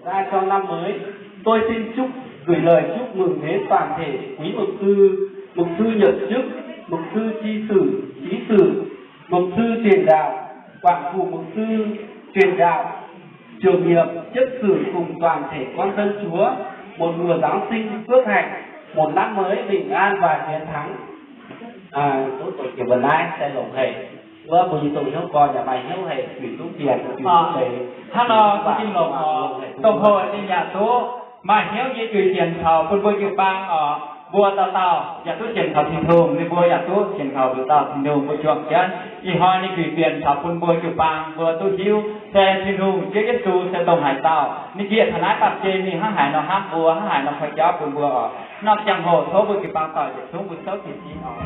Tại trong năm mới, tôi xin chúc, gửi lời chúc mừng đến toàn thể quý mục sư, mục sư nhậm chức, mục sư chi sử, trí sự, mục sư truyền đạo, quản vụ mục sư truyền đạo, trưởng nghiệp, chấp sự cùng toàn thể con dân Chúa một mùa Giáng sinh phước hạnh, một năm mới bình an và chiến thắng. Aa, duqv dongh jiex mbuo naaiv se longc haic. Wuov mbuo nyei dongh hnyouv gorn yaac maaih hnyouv haic, zuqc duqv bienh, zuqc duqv deix. Hnangv nor, duqv jiex longc oc. Dongh hoc ninh yaac duqv maaih hnyouv nyei zuiz sienx kaux bun mbuo jiu-baang oc. Mbuo dauh dauh yaac duqv sienx kaux Tin-Hungh, ninh mbuo yaac duqv sienx kaux nduqc dauh Tin-Hungh mbuo juangc jienv. Ih hnoi ninh zuiz sienx kaux bun mbuo jiu-baang mbuo duqv hiuv se Tin-Hungh Ziouv Yesu se dongh haaix dauh. Ninh njiec taux naaiv baamh gen mingh hnangv haaix nor hnamv mbuo, hnangv haaix nor koi jauv bun mbuo oc. Norm ziangh hoc tov mbuo jiu-baang doic yietc zungv mbuo souv jiez sin oc.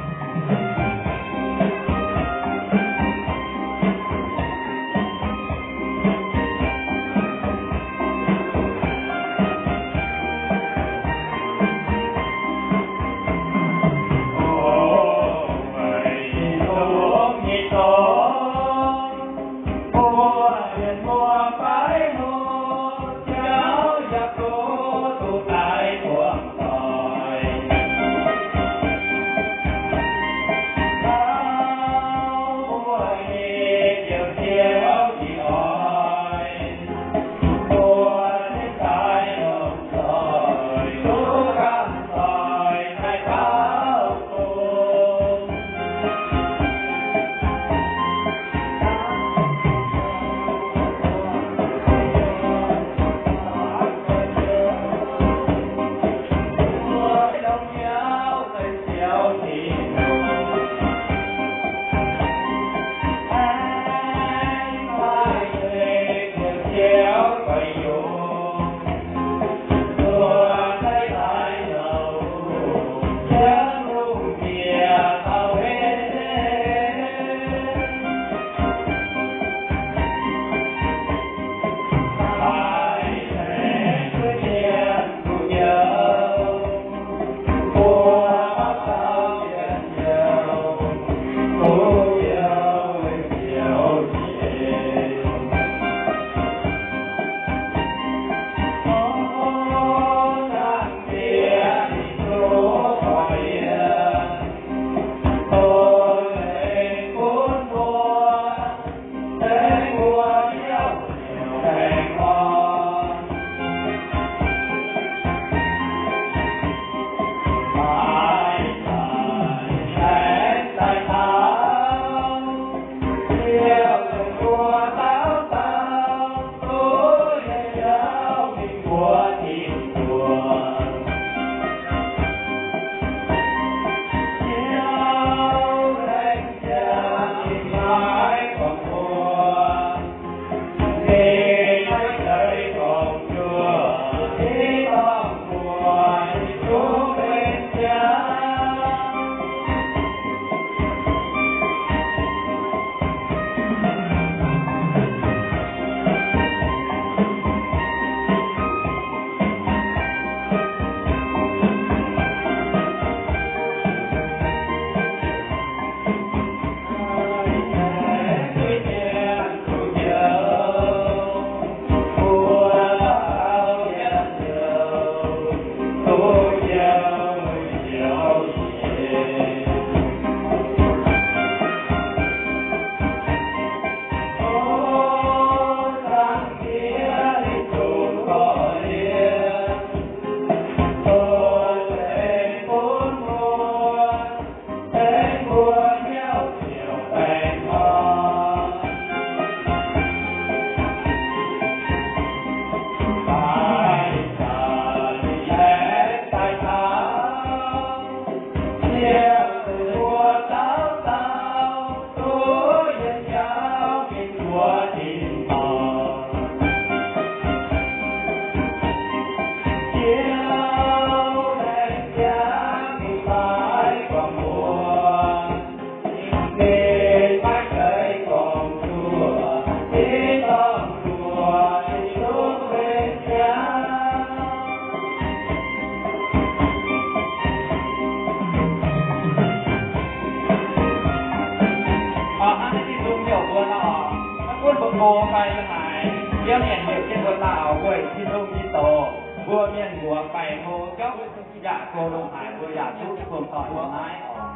Mbuo mienh mbuox baengh hlo jauv yaac go longx haic, mbuo yaac duqv buangh doic naaiv oc.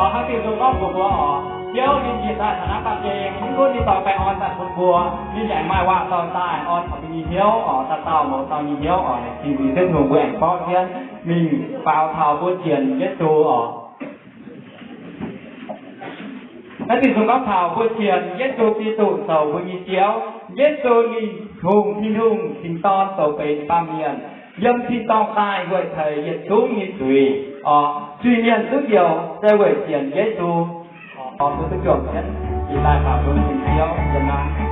Hnangv Ging-Sou gorngv mbuox mbuo oc, Ziouv ninh njiec daaih taux naaiv baamh gen, mv gunv ninh dorh baengh orn daaih bun mbuo, ninh yaac maaih waac-dorn daaih orn taux mbuo nyei hnyouv oc. Dauh dauh mouz dauh nyei hnyouv oc, laengz zingh Ziouv Tin-Hungh, mbuo aengx borqv jienv mingh faaux taux mbuo sienx Yesu oc. Naaiv Ging-Sou gorngv taux mbuo sienx Yesu Giduc zoux mbuo nyei Ziouv. Yesu ninh hungh Tin-Hungh cingx dorn zoux benx baamh mienh, yiem tin-dorngh daaih weic ceix yietc zungv nyei zuiz oc. Zuiz-mienh duqv njoux se weic sienx Yesu. Oc, mbuo duqv juangc jienv jiex daaih faaux bun Ziouv yiem naaiv.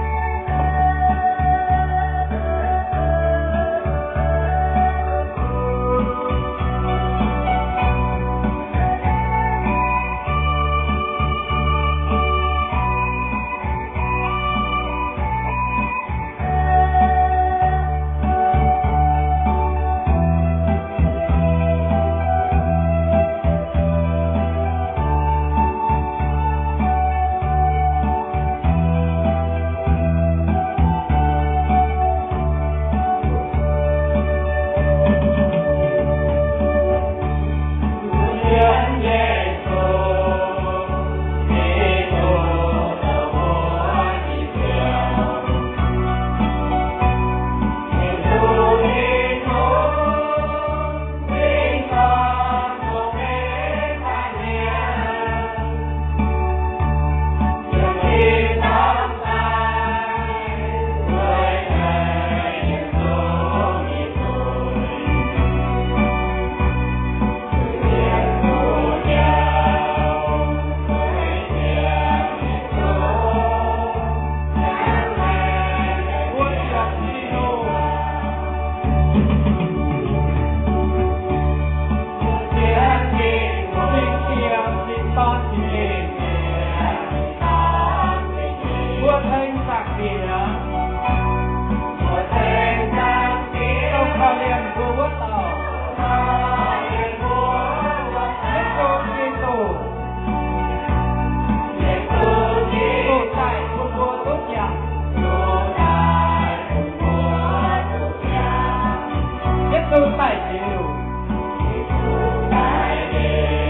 Ziouv,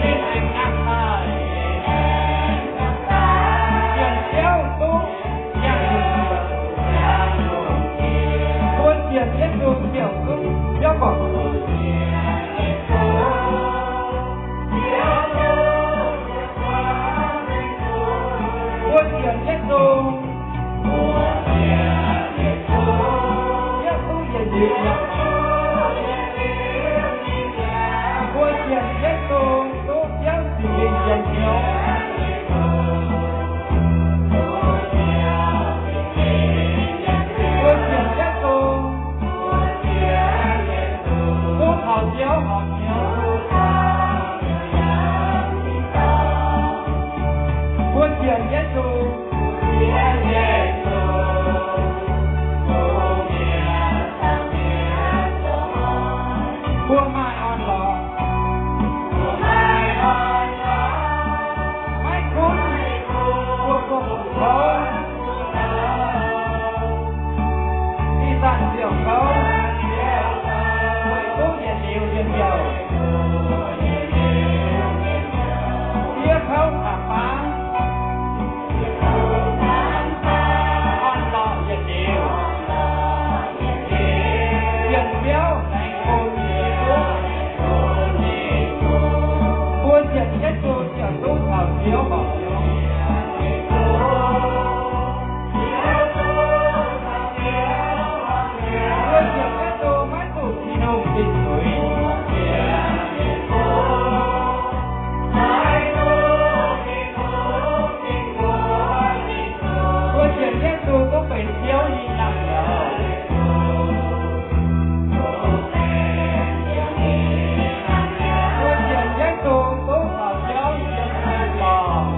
ninh aengx hnamv haic. Sienx Ziouv duqv ziangh lungh jiex. Mbuo sienx Yesu ziouc duqv Ziouv gorngv. Mbuo sienx Yesu, Yesu yietc liuz. Mbuo sienx Yesu duqv Ziouv Singx Lingh njien-youh. Mbuo sienx Yesu duqv taux Ziouv horpc hnyouv. Mbuo sienx Yesu, mbuo maaih orn-lorqc. Maiv gunv mbuo buangh zuqc kouv, ih zanc ziouc kouv, meih duqv yietc liuz njien-youh. Diev kouv qaqv baav, orn-lorqc yietc liuz, sienx Ziouv laengz bun Yesu. Mbuo sienx Yesu ziouc duqv taux Ziouv horpc hnyouv. Mbuo sienx Yesu maiv zuqc Tin-Hungh zinh zuiz. Mbuo sienx Yesu duqv benx Ziouv nyei naamh nyouz. Mbuo sienx Yesu duqv taux Ziouv yiem haaix lorngh.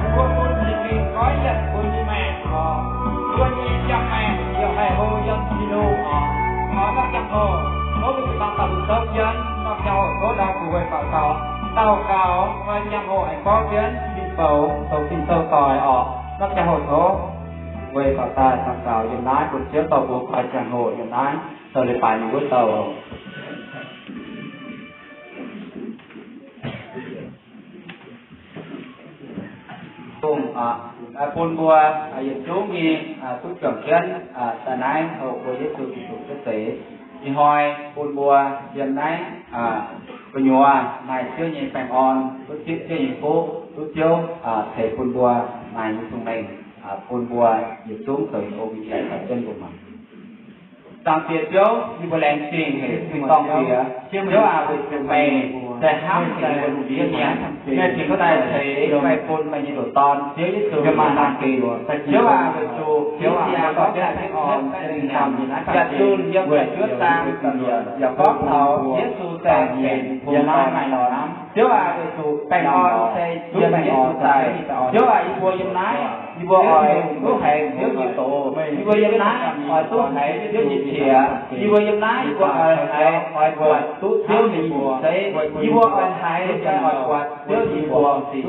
Mbuo bun Singx Lingh goiv yienc mbuo nyei maengc oc. Mbuo nyei ziangh maengc ziouc haih hlo yiem Tin-Hungh oc. Oix nor ziangh hoc, tov mbuo jiu-baang daux gaux souv jienv, nor ziangh hoc tov ndau gu'nguaih faaux daux, daux gaux, oix ziangh hoc aengx borv jienv mingh bouc zoux Ging-Sou doic oc. Nor ziangh hoc tov gu'nguaih faaux daaih daux gaux yiem naaiv, bun Ziouv dorh mbuo oix ziangh hoc yiem naaiv zoux leiz-baaix nyei wuov dauh oc. Bun mbuo yietc zungv nyei duqv juangc jienv daaih naaiv hoqc mbuo Yesu Giduc cuotv seix. Ih hnoi bun mbuo yiem naaiv gu'nyuoz maaih Ziouv nyei baengh orn, duqv zipv Ziouv nyei fuqv, duqv Ziouv ceix bun mbuo maaih nyei Singx Lingh, bun mbuo yietc zungv zoux hnyouv mingh daaih caux jienv mbuo mangc. Zaangc Diex Ziouv, yie mbuo laengz zingh haic, zingh dorng Diex. Ziouv aac, weic zuqc meih se hnamv haic yie mbuo lungh ndiev mienh, meih cingx daaih ceix meih bun meih nyei ndoqc Dorn, Ziouv Yesu, yiem maaih naaic gengh. Ziouv aac, weic zuqc Ziouv aac, meih gorngv daaih baengh orn, yaac zunh yiem da'juov zaang yaac gorngv taux Yesu se benx bungx dorn maaih hnamv. Ziouv aac, weic zuqc baengh orn se yiem Yesu daaih. Ziouv aac, yie mbuo yiem naaiv, yie mbuo oix duqv haiz Ziouv nyei doz. Yie mbuo yiem naaiv oix duqv haiz Ziouv nyei qiex. Yie mbuo yiem naaiv yie mbuo oix haiz, oix buatc duqv Ziouv nyei mbuox zeiv. Yie mbuo oix haiz fai oix buatc Ziouv nyei mbuox-sic.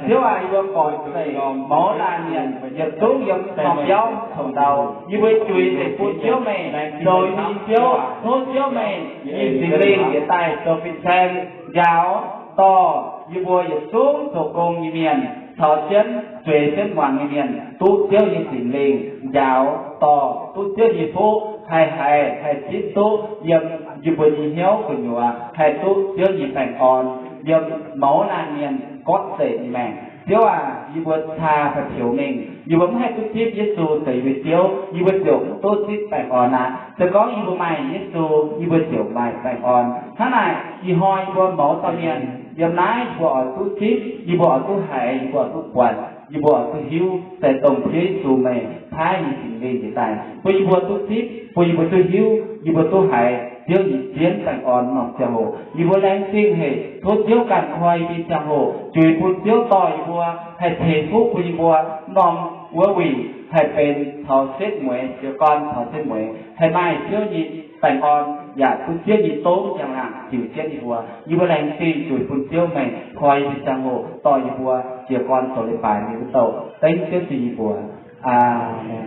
Ziouv aac, yie mbuo gorngv zeiv mouz laanh mienh yietc zungv yiem norm biauv congx ndau. Yie mbuo juix zeiv bun Ziouv meih, zoux yie mbuo nyei Ziouv, hnyouv Ziouv meih nyei Singx Lingh yietc daaih zoux fin-saeng njaaux dorh yie mbuo yietc zungv zoux gong nyei mienh, caux jienv zueiz jienv muangx nyei mienh, duqv Ziouv nyei Singx Lingh njaaux dorh, duqv Ziouv nyei fuqv haih haiz, haih zipv duqv yiem yie mbuo nyei hnyouv gu'nyuoz, haih duqv Ziouv nyei baengh orn. yiem mouz laanh mienh gorngv zeic nyei maengc. Ziouv aac, yie mbuo caa fai peux mengh, yie mbuo mv haih duqv zipv Yesu zoux yie mbuo Ziouv, yie mbuo ziouc mv duqv zipv baengh orn aqv. Se gorngv yie mbuo maaih Yesu, yie mbuo ziouc maaih baengh orn. Hnangv naaic, ih hnoi yie mbuo mouz dauh mienh yiem naaiv, yie mbuo oix duqv zipv, yie mbuo oix duqv haiz, yie mbuo oix duqv buatc, yie mbuo oix duqv hiuv, se dongh Ziouv Yesu meih paaiv nyei Singx Lingh njiec daaih bun yie mbuo duqv zipv, bun yie mbuo duqv hiuv, yie mbuo duqv haiz Ziouv nyei zien baengh orn norm ziangh hoc. Yie mbuo laengz zingh haic, tov Ziouv ganh koi yie mbuo nyei ziangh hoc, juix bun Ziouv dorh yie mbuo, haih ceix fuqv bun yie mbuo norm wuov wuic haih benx caux setv mueiz, jiez gorn caux setv mueiz, haih maaih Ziouv nyei baengh orn yaac duqv Ziouv nyei zouv njang-laangc ziux jienv yie mbuo. Yie mbuo laengz zingh juix bun Ziouv meih koi yie mbuo nyei ziangh hoc, dorh yie mbuo jiez gorn zoux leiz-baaix nyei wuov douh. Dengv Ziouv zingh yie mbuo. Aamen.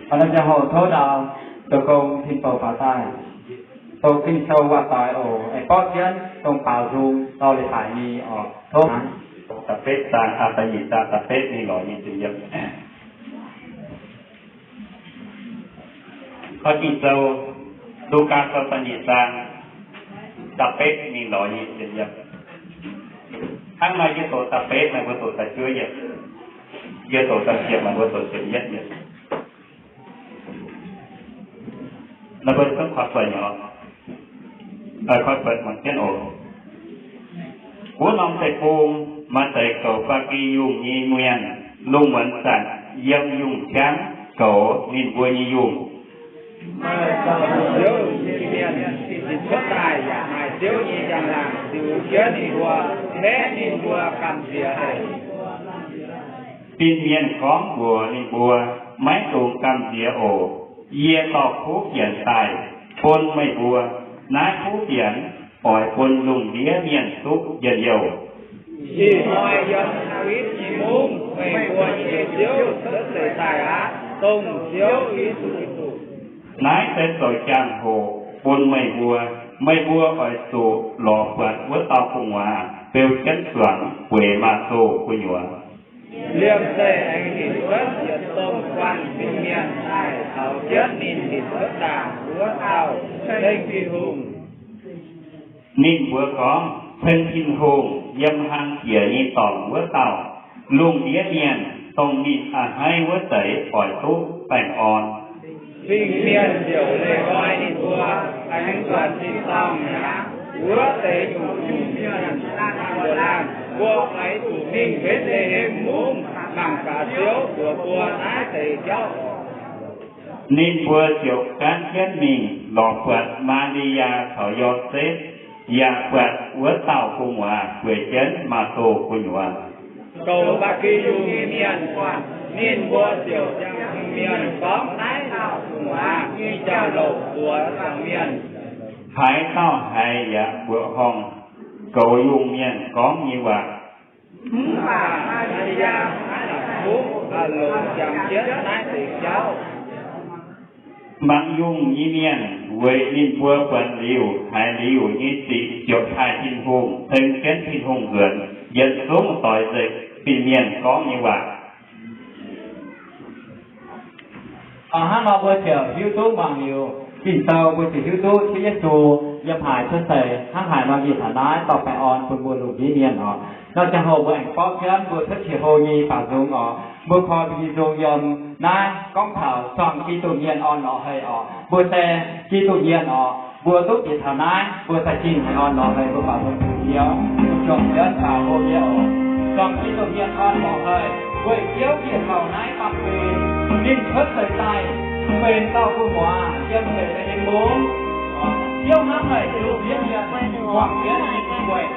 Hnangv naaiv ziangh hoc tov ndau zoux gong tin-bouc faaux daaih, dongh Ging-Sou waac-doix oc, aengx borqv jienv dongh baaux nzung dorh leiz-baaix nyei oc. Tov da'betv zaang, aa, da'nyeic zaang da'betv mingh lorz nyic ziepc yietv. Gorngv Ging-Sou, Lugaa Sou da'nyeic zaang da'betv mingh lorz nyic ziepc yietv. Hnangv nor yie doqc da'betv, meih mbuo doqc da'juov yietv. Yie doqc da'ziepc, meih mbuo doqc ziepc yietv yietv. Naaiv mbuo zungv koi buatc nyei oc. Koi buatc mangc jienv oc. Wuov norm deic-bung maaih deix goux ba'gi yungh nyei mienh, lungh muonz zanc yiem yungh ciangv goux ninh mbuo nyei yungh. Maaih dauh Ziouv nyei mienh, ninh cuotv daaih yaac maaih Ziouv nyei njang-laangc ziux jienv ninh mbuo, mbenc ninh mbuo gamh nziex haic. Fin-mienh gorngv mbuox ninh mbuo, Maiv dungx gamh nziex oc. Yie dorh kuv fienx daaih bun meih mbuo. Naaiv kuv fienx oix bun lungh ndiev mienh duqv njien-youh. Ih hnoi yiem Daavid nyei mungv, meih mbuo nyei Ziouv cuotv seix daaih aqv, dongh Ziouv Yesu Giduc. Naaiv se zoux jangx-hoc bun meih mbuo. Meih mbuo oix zuqc lorz buatc wuov dauh gu'nguaaz beu jienv zuangx bueix Maazo gu'nyuoz. Liemh zeih aengx hinc cuotv yietc domh guanh fin-mienh daaih caux jienv ninh hinc cuotv ndaangc wuov dauh ceng Tin-Hungh. Ninh mbuox gorngv, Ceng Tin-Hungh, yiem hlang jiex nyei dorngx wuov dauh. Lungh ndiev mienh dongh ninh a'hneiv wuov deix oix duqv baengh orn. Fin-mienh ziouc leih nqoi ninh mbuo, aengx zuonx tin-dorngh mi'aqv. Wuov deix nyungc-nyungc mienh laanh mbuoqc laanh, Mbuo oix zuqc mingh Mbetc^le^hem Mungv mangc gaax Ziouv mbuox mbuo naaiv deix jauv. Ninh mbuo ziouc gaanv jienv mingh lorz buatc Maa^li^yaa caux Yosepv, yaac buatc wuov dauh gu'nguaaz bueix jienv Maazo gu'nyuoz. Goux ba'gi yungh nyei mienh, ninh mbuo ziouc ziangh mienh gorngv naaiv dauh gu'nguaaz nyei jauv-louc mbuox zuangx mienh. Haaix dauh haiz yaac mbuoqc horngh goux yungh mienh gorngv nyei waac. Mv baac Maa^li^yaa maiv la'kuqv, aa, longc jangx jienv naaiv deix jauv. Mangc yungh nyei mienh weic ninh mbuo buatc liuz haiz liuz nyei sic ziouc taaih Tin-Hungh, ceng jienv Tin-Hungh nzuonx, yietc zungv doix nzengc fin-mienh gorngv nyei waac. Hnangv nor mbuo ziouc hiuv duqv mangc liuz Ging-Sou, mbuo ziouc hiuv duqv Ziouv Yesu yiem haaix cuotv seix, hnangv haaix nor njiec taux naaiv dorh baengh orn bun mbuo lungh ndiev mienh oc. Nor ziangh hoc mbuo aengx borqv jienv mbuo cuotv qiex hlo nyei baaux nzung oc. Mbuo koi mbuo nyei nzung yiem naaiv gorngv taux zuangx Giduc mienh orn lorz haic oc. Mbuo se Giduc mienh oc. Mbuo duqv bieqc taux naaiv, mbuo daaih zingh haic orn lorz haic, mbuo baaux nzung bun Ziouv, bun juangc jienv baaux hlo nyei oc. Zuangx Giduc mienh orn lorz haic, weic Ziouv bieqc taux naaiv baamh gen, ninh cuotv seix daaih benx dauh gu'nguaaz yiem Mbetc^le^hem Mungv. Ziouv hnamv haic lungh ndiev mienh, juangc jienv ninh weic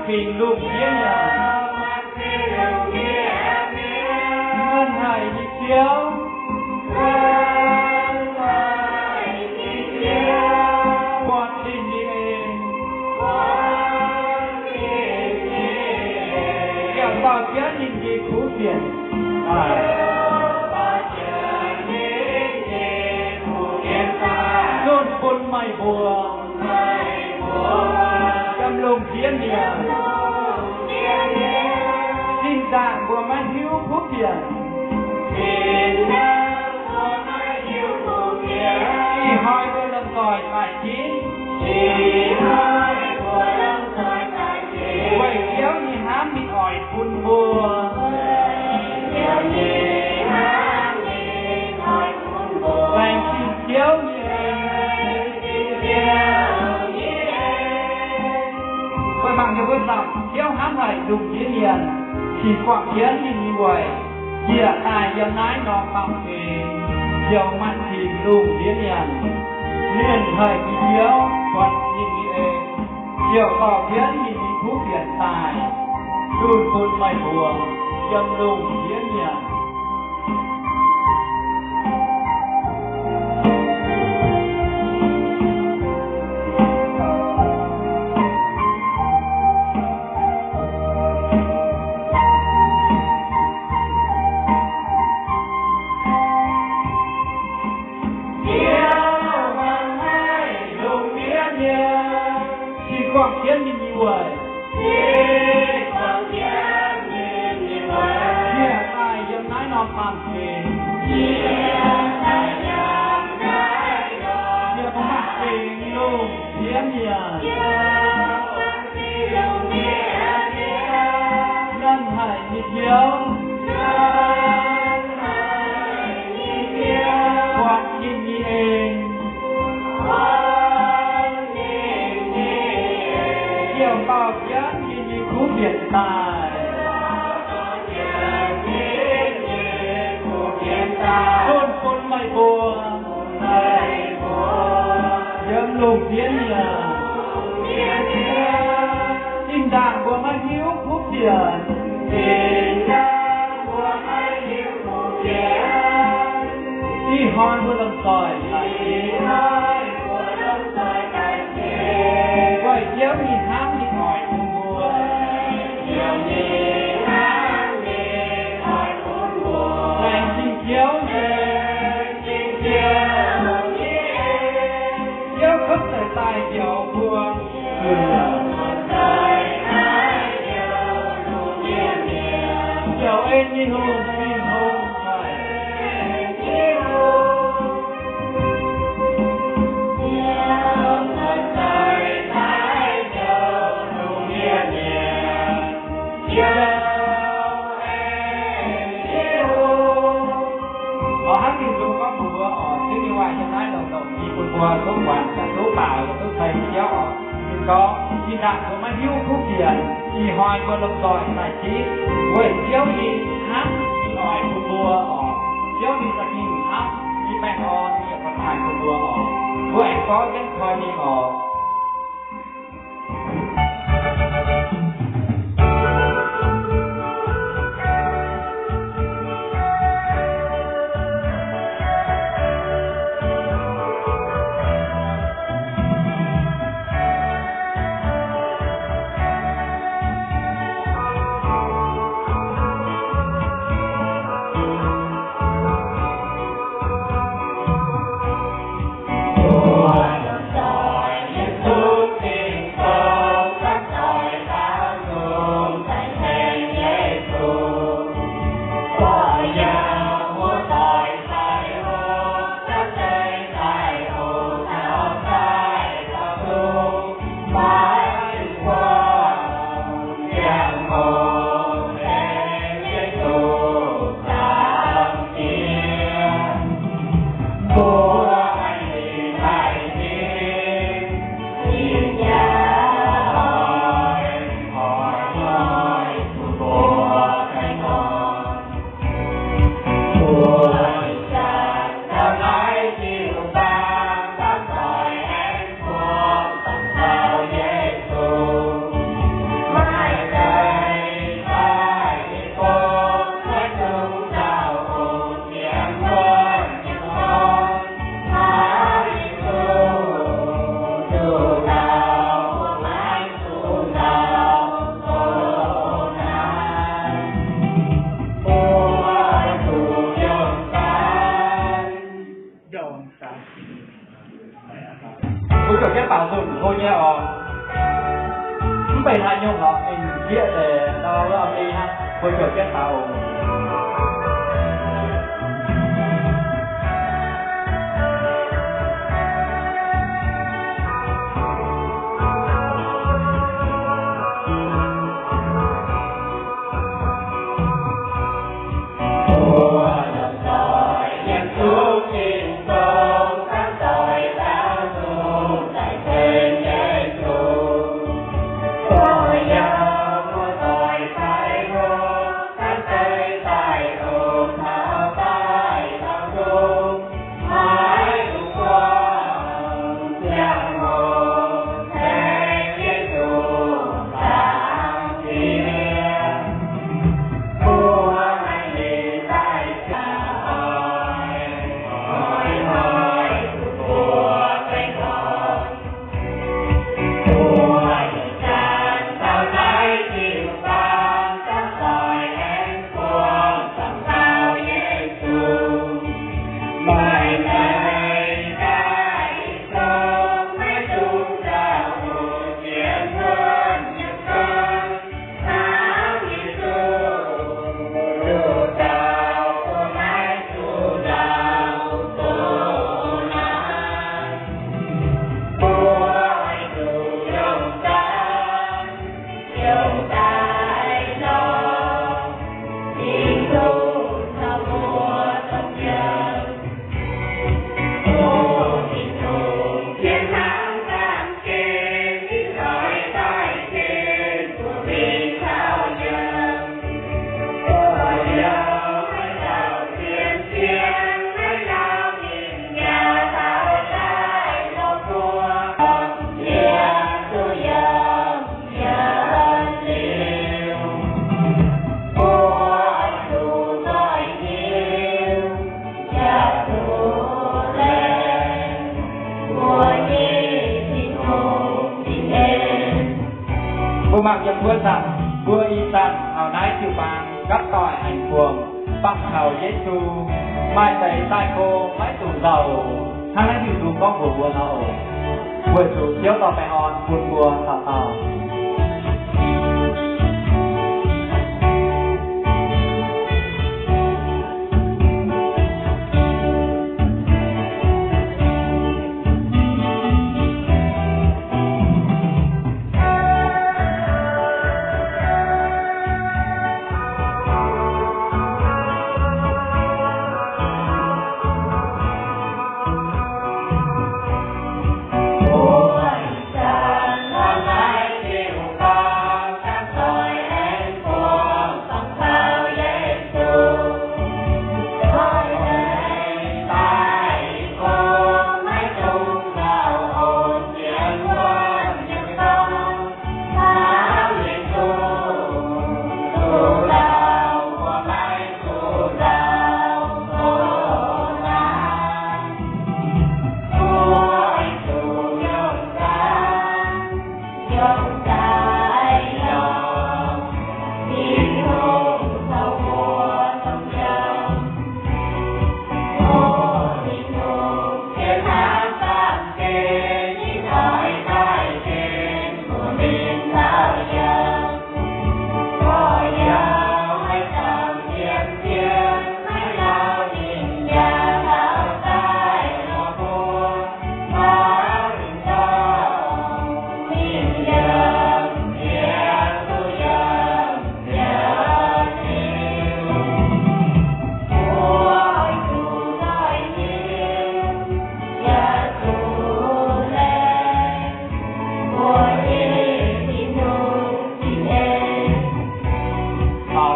Fingx lungh ndiev mienh, Ngăn haic nyei Ziouv, buatc ninh nyei en, ziouc dorh jienv ninh nyei kuv fienx daaih, zunh bun meih mbuo yiem lungh ndiev mienh. Zinh ndaangc mbuo maiv hiuv kuv fienx, ih hnoi mbuo lomh nzoih daaih ginv, weic Ziouv nyei hnamv mingh oix bun mbuo. Laengz zingh Ziouv nyei en. Mbuo mangc nyei wuov zanc Ziouv hnamv haic lungh ndiev mienh, cingx guangc jienv ninh nyei weic njiec daaih yiem naaiv norm baamh gen, ziouc maaih zingx lungh ndiev mienh. Ninh haic nyei Ziouv buatc ninh nyei en, ziouc dorh jienv ninh nyei kuv fienx daaih, zunh bun meih mbuo yiem lungh ndiev mienh. Cingx guangc jienv ninh nyei weic njiec daaih yiem naaiv norm baamh gen, yiem maaih zingx lungh ndiev mienh. Ngăn haic nyei Ziouv, buatc ninh nyei en, ziouc dorh jienv ninh nyei kuv fienx daaih, zunh bun meih mbuo yiem lungh ndiev mienh. Zinh ndaangc mbuo maiv hiuv kuv fienx, ih hnoi mbuo lomh nzoih daaih ginv, weic Ziouv nyei hnamv mingh oix bun mbuo. Laengz zingh Ziouv nyei en. Ziouv cuotv seix daaih njoux mbuo, ziouc ei ninh hungh, ninh hungh haic. Oix hnangv Tin-Hungh gorngv mbuox mbuo oc, Ziouv nyei waac yiem naaiv longx-longx nyei bun mbuo duqv muangx, duqv baaux, duqv ceng Ziouv oc. Ninh gorngv, zinh ndaangc mbuo maiv hiuv kuv fienx, ih hnoi mbuo lomh nzoih daaih ginv, weic Ziouv nyei hnamv mingh oix bun mbuo oc. Ziouv ninh za'gengh hnamv, ninh baengh orn yaac ba'taaih bun mbuo oc. Mbuo aengx gorngv jienv koi mingh oc. Mbuo ziouc jienv baaux nzunc hlo nyei oc. Mv benx haaix nyungc lorqc, ninh zieqv deix ndau wuov mingh hnangv, mbuo ziouc jienv baaux oc. Mbuo mangc yiem mbuo zanc, mbuo ih zanc taux naaiv jiu-baang gapv doic aengx buangh, bangc kaux Yesu, maaih deix daaih go maiv zuqc nzauc, hnangv naaiv Tin-Hungh gorngv mbuox mbuo nor oc. Weic zuqc Ziouv dorh baengh orn bun mbuo dauh dauh.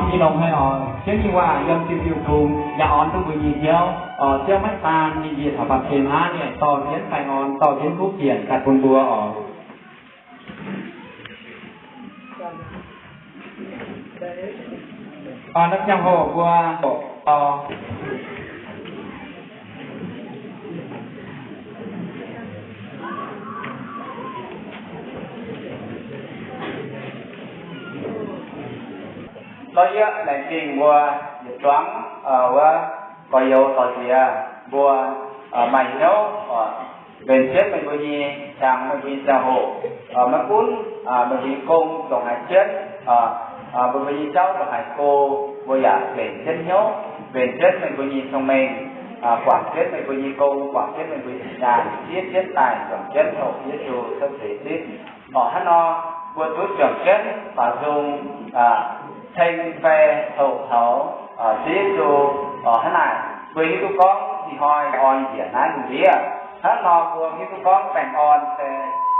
Ih longx haic oc. Jienv nyei waac yiem Tin-Hungh bung yaac orn duqv mbuo nyei hnyouv oc. Ziouv maiv daan ninh njiec taux baamh gen hnangv, ninh aengx dorh jienv baengh orn, dorh jienv kuv fienx daaih bun mbuo oc. Naaiv ziangh hoc mbuo lorz yie laengz zingh mbuo yietc zungv wuov gorx-youz dorh jiex mbuo. maaih hnyouv mbenc jienv meih mbuo nyei, qangx meih mbuo nyei ziangh hoc. Maiv gunv meih mbuo nyei gong ndongc haaix jienv, meih mbuo nyei jauv ndongc haaix go, mbuo yaac mbenc jienv hnyouv, mbenc jienv meih mbuo nyei cong-mengh, guangc jienv meih mbuo nyei gong, guangc jienv meih mbuo nyei nyaanh, zieqv jienv daaih, guangc jienv tov Yesu cuotv seix zipv. Hnangv nor, mbuo duqv juangc jienv baaux nzung ceng fai houc taux Ziouv Yesu. Hnangv naaic, mbuo hiuv duqv gorngv ih hnoi orn njiec naaiv lungh ndiev. Hnangv nor mbuo hiuv duqv gorngv baengh orn se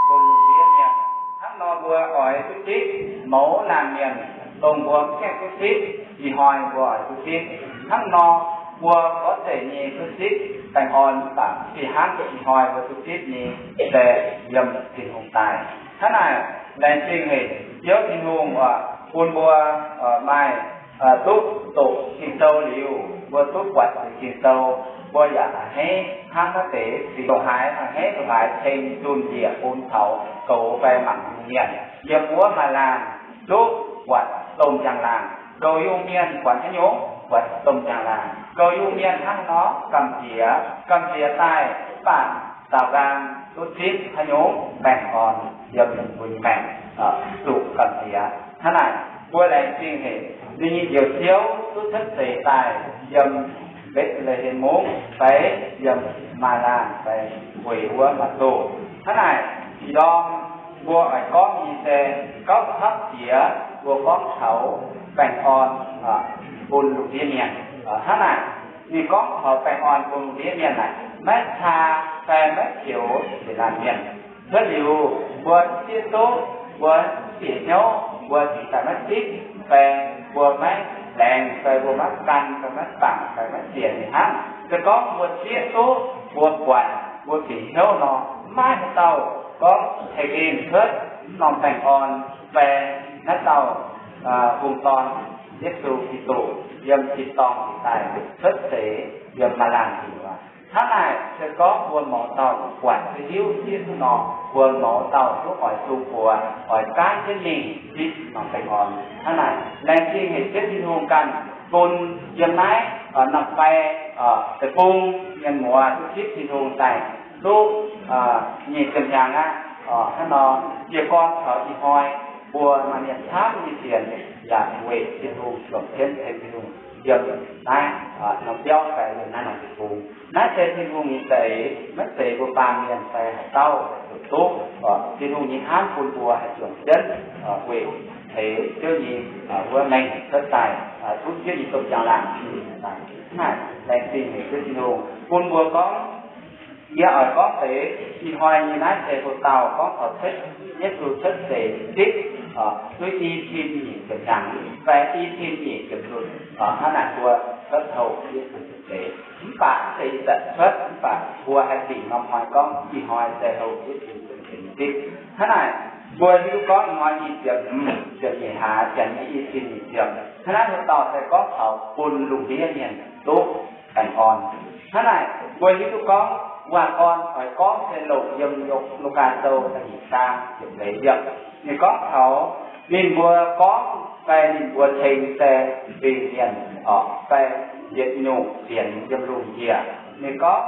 bun lungh ndiev mienh. Hnangv nor mbuo oix duqv zipv mouz laanh mienh, dongh mbuo mv gaengh duqv zipv, ih hnoi mbuo oix duqv zipv. Hnangv nor mbuo gorngv zeiz nyei duqv zipv baengh orn, mv baac fih hnangv ih hnoi mbuo duqv zipv nyei se yiem Tin-Hungh daaih. Hnangv naaic, laengz zingh haic Ziouv Tin-Hungh bun mbuo maaih duqv doqc Ging-Sou liuz, mbuo duqv buatc Ging-Sou, mbuo yaac a'hneiv hnangv naaiv deix fingx ndongc haaix, a'hneiv ndongc haaix ceng zunh njiec bun taux goux fai mangc nyungc mienh. Yiem wuov maaih laangh duqv buatc domh njang-laangh. Goux yungh mienh buatc haaix nyungc? Buatc domh njang-laangh. Goux yungh mienh hnangv nor gamh nziex, gamh nziex daaih mv baac daaux nqaang duqv zipv haaix nyungc? Baengh orn yiem ninh mbuo nyei maengc, zuqc gamh nziex. Hnangv naaic, mbuo laengz zingh haic, ninh nyei Njoux Ziouv duqv cuotv seix daaih yiem Mbetc^le^hem Mungv fai yiem Maaiv Laanh fai weic wuov Matv^lo. Hnangv naaic, ih ndorm mbuo oix gorngv nyei se gauh camv jiex mbuo gorngv taux baengh orn bun lungh ndiev mienh. Hnangv naaic, ninh gorngv taux baengh orn bun lungh ndiev mienh naaic, maiv caa fai maiv zioux nzengc laanh mienh. Cuotv liuz mbuo zieqv duqv, mbuo bieqc hnyouv, mbuo cingx daaih maiv zipv, fai mbuo maiv laengz, fai mbuo maiv gan, fai maiv bangc, fai maiv sienx ninh hnangv. Se gorngv mbuo zieqv duqv, mbuo buatc, mbuo bieqc hnyouv nor, maiv maaih haaix dauh gorngv haih nqemh cuotv norm baengh orn fai naaiv dauh Hungh Dorn, Yesu Giduc, yiem tin-dorngh daaih cuotv seix yiem maaz laanh liuz aqv. Hnangv naaic se gorngv mbuo mouz dauh buatc duqv hiuv zieqv duqv nor, mbuo mouz dauh duqv oix sung buoz, oix gaanv jienv mingh zipv norm baengh orn. Hnangv naaic, laengz zingh haic Ziouv Tin-Hungh ganh bun yiem naaiv norm fai deic-bung mienh muoz duqv zipv Tin-Hungh daaih duqv nyic ziepc hnyangx aqv. Hnangv nor, jiez gorn taux ih hnoi, mbuo maaih mienh camv nyei sienx yaac weic Tin-Hungh juangc jienv tengx Tin-Hungh yiem naaiv norm biauv fai yiem naaiv norm deic-bung. Naaiv se Tin-Hungh nyei za'eix, maiv zeiz mbuo baamh mienh fai haaix dauh zuqc duqv. Tin-Hungh nyei hnamv bun mbuo haih juangc jienv weic ceix Ziouv nyei wuov mengh cuotv daaih, duqv Ziouv nyei domh njang-laangh daaih. Hnangv naaic, laengz zingh haic Ziouv Tin-Hungh bun mbuo gorngv, yie oix gorngv deix ih hnoi nyei naaiv se hlo dauh gorngv taux cuotv, Yesu cuotv seix zipv duqv i cin nyic ziepc hnyangx fai i cin nyic ziepc nzunc. Hnangv naaic mbuo cuotv houc Yesu cuotv seix, mv baac mv zeiz ih zanc cuotv, mv baac mbuo haih dingc norm hnoi gorngv ih hnoi se houc Yesu cuotv seix zipv. Hnangv naaic, mbuo hiuv duqv gorngv ih hnoi nyic ziepc hmz, ziepc nyeic hlaax, janx nyei i cin nyic ziepc. Hnangv naaiv hlo dauh se gorngv taux bun lungh ndiev mienh duqv baengh orn. Hnangv naaic, mbuo hiuv duqv gorngv waac-orn oix gorngv se longc yiem Lugaa Sou da'nyeic zaang ziepc leiz yiemc. Ninh gorngv taux ninh mbuo gorngv fai ninh mbuo ceng se bingh mienh orqc fai yietc nyungc sienx yiem lungh njiec. Ninh gorngv,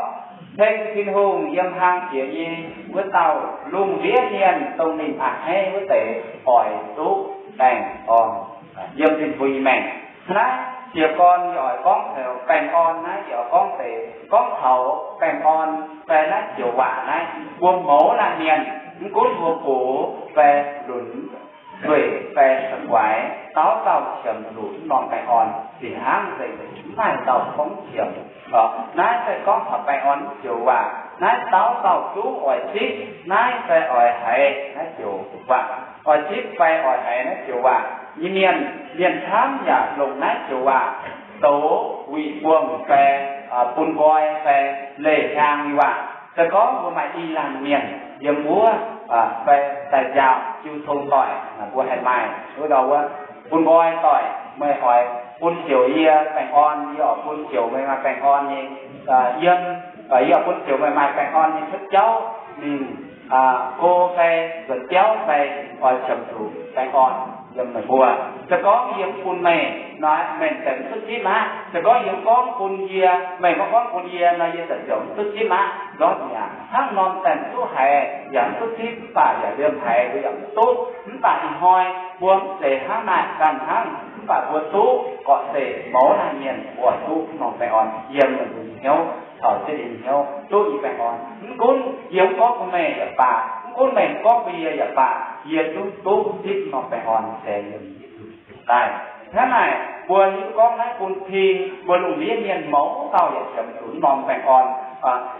ceng Tin-Hungh yiem hlang jiex nyei wuov dauh lungh ndiev mienh dongh ninh a'hneiv wuov deix oix duqv baengh orn yiem ninh mbuo nyei maengc. Hnangv naaiv jiez gorn yie oix gorngv taux baengh orn naaiv, yie oix gorngv deix gorngv taux baengh orn fai naaiv joux waac naaiv, mbuo mouz laanh mienh, mv gunv mbuo gox fai lunx, nzueic fai guaix, dauh dauh qiemx zuqc norm baengh orn fih hnangv. Mv maaih dauh gorngv qiemx. Naaiv se gorngv taux baengh orn naaiv joux waac. Naaiv dauh dauh zungv oix zipv naaiv fai oix haiz naaiv joux waac, oix zipv fai oix haiz naaiv joux waac nyei mienh, mienh camv yaac longc naaiv joux waac zoux wuic buangh fai bun nqoi fai leih hnyangx nyei waac. Se gorngv mbuo maaih i laanh mienh yiem wuov fai daaih njaaux jiu tong doic, mbuo haih maaih wuov dauh wuov bun nqoi doic, meih oix bun ziouc yie baengh orn, yie oix bun ziouc meih maaih baengh orn nyei yiem, yie oix bun ziouc meih maaih baengh orn nyei cuotv jauv mingh go fai nzuonx biauv fai oix qiemx zuqc baengh orn. Yiem meih mbuo, se gorngv yie mv bun meih nor, meih daaih mv duqv zipv aqv. Se gorngv yie mv gorngv bun yie, meih maiv gorngv bun yie nor, yie daaih ziouc mv duqv zipv aqv. Ndortv mi'aqv, hnangv norm daaih mv duqv haiz yaac mv duqv zipv, mv baac yaac liemh haiz mbuo yaac mv duqv. Mv baac ih hnoi mbuo mv zeiz hnangv naaic ganh hnangv, mv baac mbuo duqv gorqv-seix mouz laanh mienh mbuo duqv norm baengh orn yiem meih mbuo nyei hnyouv, caux jienv yie nyei hnyouv duqv nyei baengh orn. Mv gunv yie mv gorngv bun meih yaac baac, mv gunv meih mv gorngv bun yie yaac baac, yie duqv duqv zipv norm baengh orn se yiem Yesu daaih. Hnangv naaic, mbuo hiuv gorngv naaiv bun ping mbuo lungh ndiev mienh mouz dauh yaac qiemx zuqc norm baengh orn.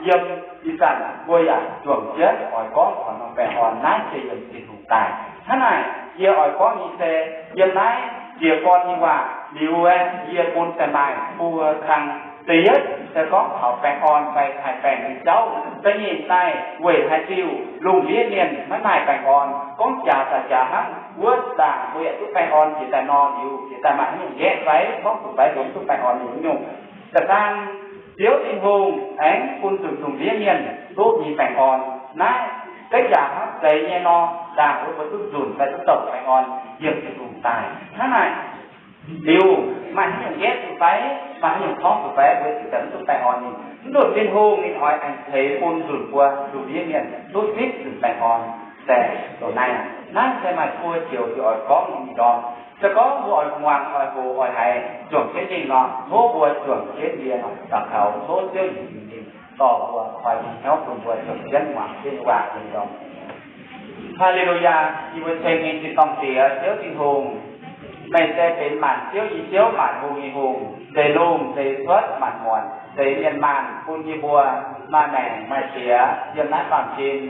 Yiem ih zanc mbuo yaac juangc jienv oix gorngv taux norm baengh orn naaiv se yiem Tin-Hungh daaih. Hnangv naaic, yie oix gorngv nyei se, yiem naaiv jiez gorn nyei waac liuz, yie bun daaih maaih buo kang. Da'yietv se gorngv taux baengh orn fai haih baengh nyei jauv. Da'nyeic daaih weic haaix diuc lungh ndiev mienh maiv maaih baengh orn. Gorngv jaax daaih jaax hnangv wuov zaangc mbuo yaac duqv baengh orn jiex daaih nor liuz, jiex daaih maaih haaix nyungc nqaeqv fai gorngv zuqc fai nzunc duqv baengh orn nyei nyungc. Da'faam, Ziouv Tin-Hungh aengx bun zuqc lungh ndiev mienh duqv nyei baengh orn. Naaiv deix jaax hnangv zeiz nyei nor, ndaangc wuov mbuo duqv nzunc fai duqv douc baengh orn yiem Tin-Hungh daaih. Hnangv naaic liuz, maaih haaix nyungc nqaeqv zuqc fai, maaih haaix nyungc torngv zuqc fai, mbuo ziouc daaih mv duqv baengh orn ninh. Mv nzunc Tin-Hungh ninh oix aengx ceix bun nzunc mbuo lungh ndiev mienh duqv zipv nzunc baengh orn se dongh naaiv. Naaiv se maaih buo joux yie oix gorngv nyei ndorm. Se gorngv mbuo oix muangx, oix hoqc, oix haiz, juangc jienv mingh nor, tov mbuo juangc jienv yie nor, daux gaux tov Ziouv Yesu mingh dorh mbuo, oix bun hnyouv bun mbuo juangc jienv muangx jienv waac nyei ndorm. Haa^le^lu^yaa! Yie mbuo ceng nyei tin-dorngh Diex, Ziouv Tin-Hungh, meih se benx maanc ziouv nyei Ziouv, maanc hungh nyei Hungh, zeix lungh zeix cuotv maanc muonc, zeix mienh maanh bun yie mbuo maaih maengc maaih siex yiem naaiv baamh gen.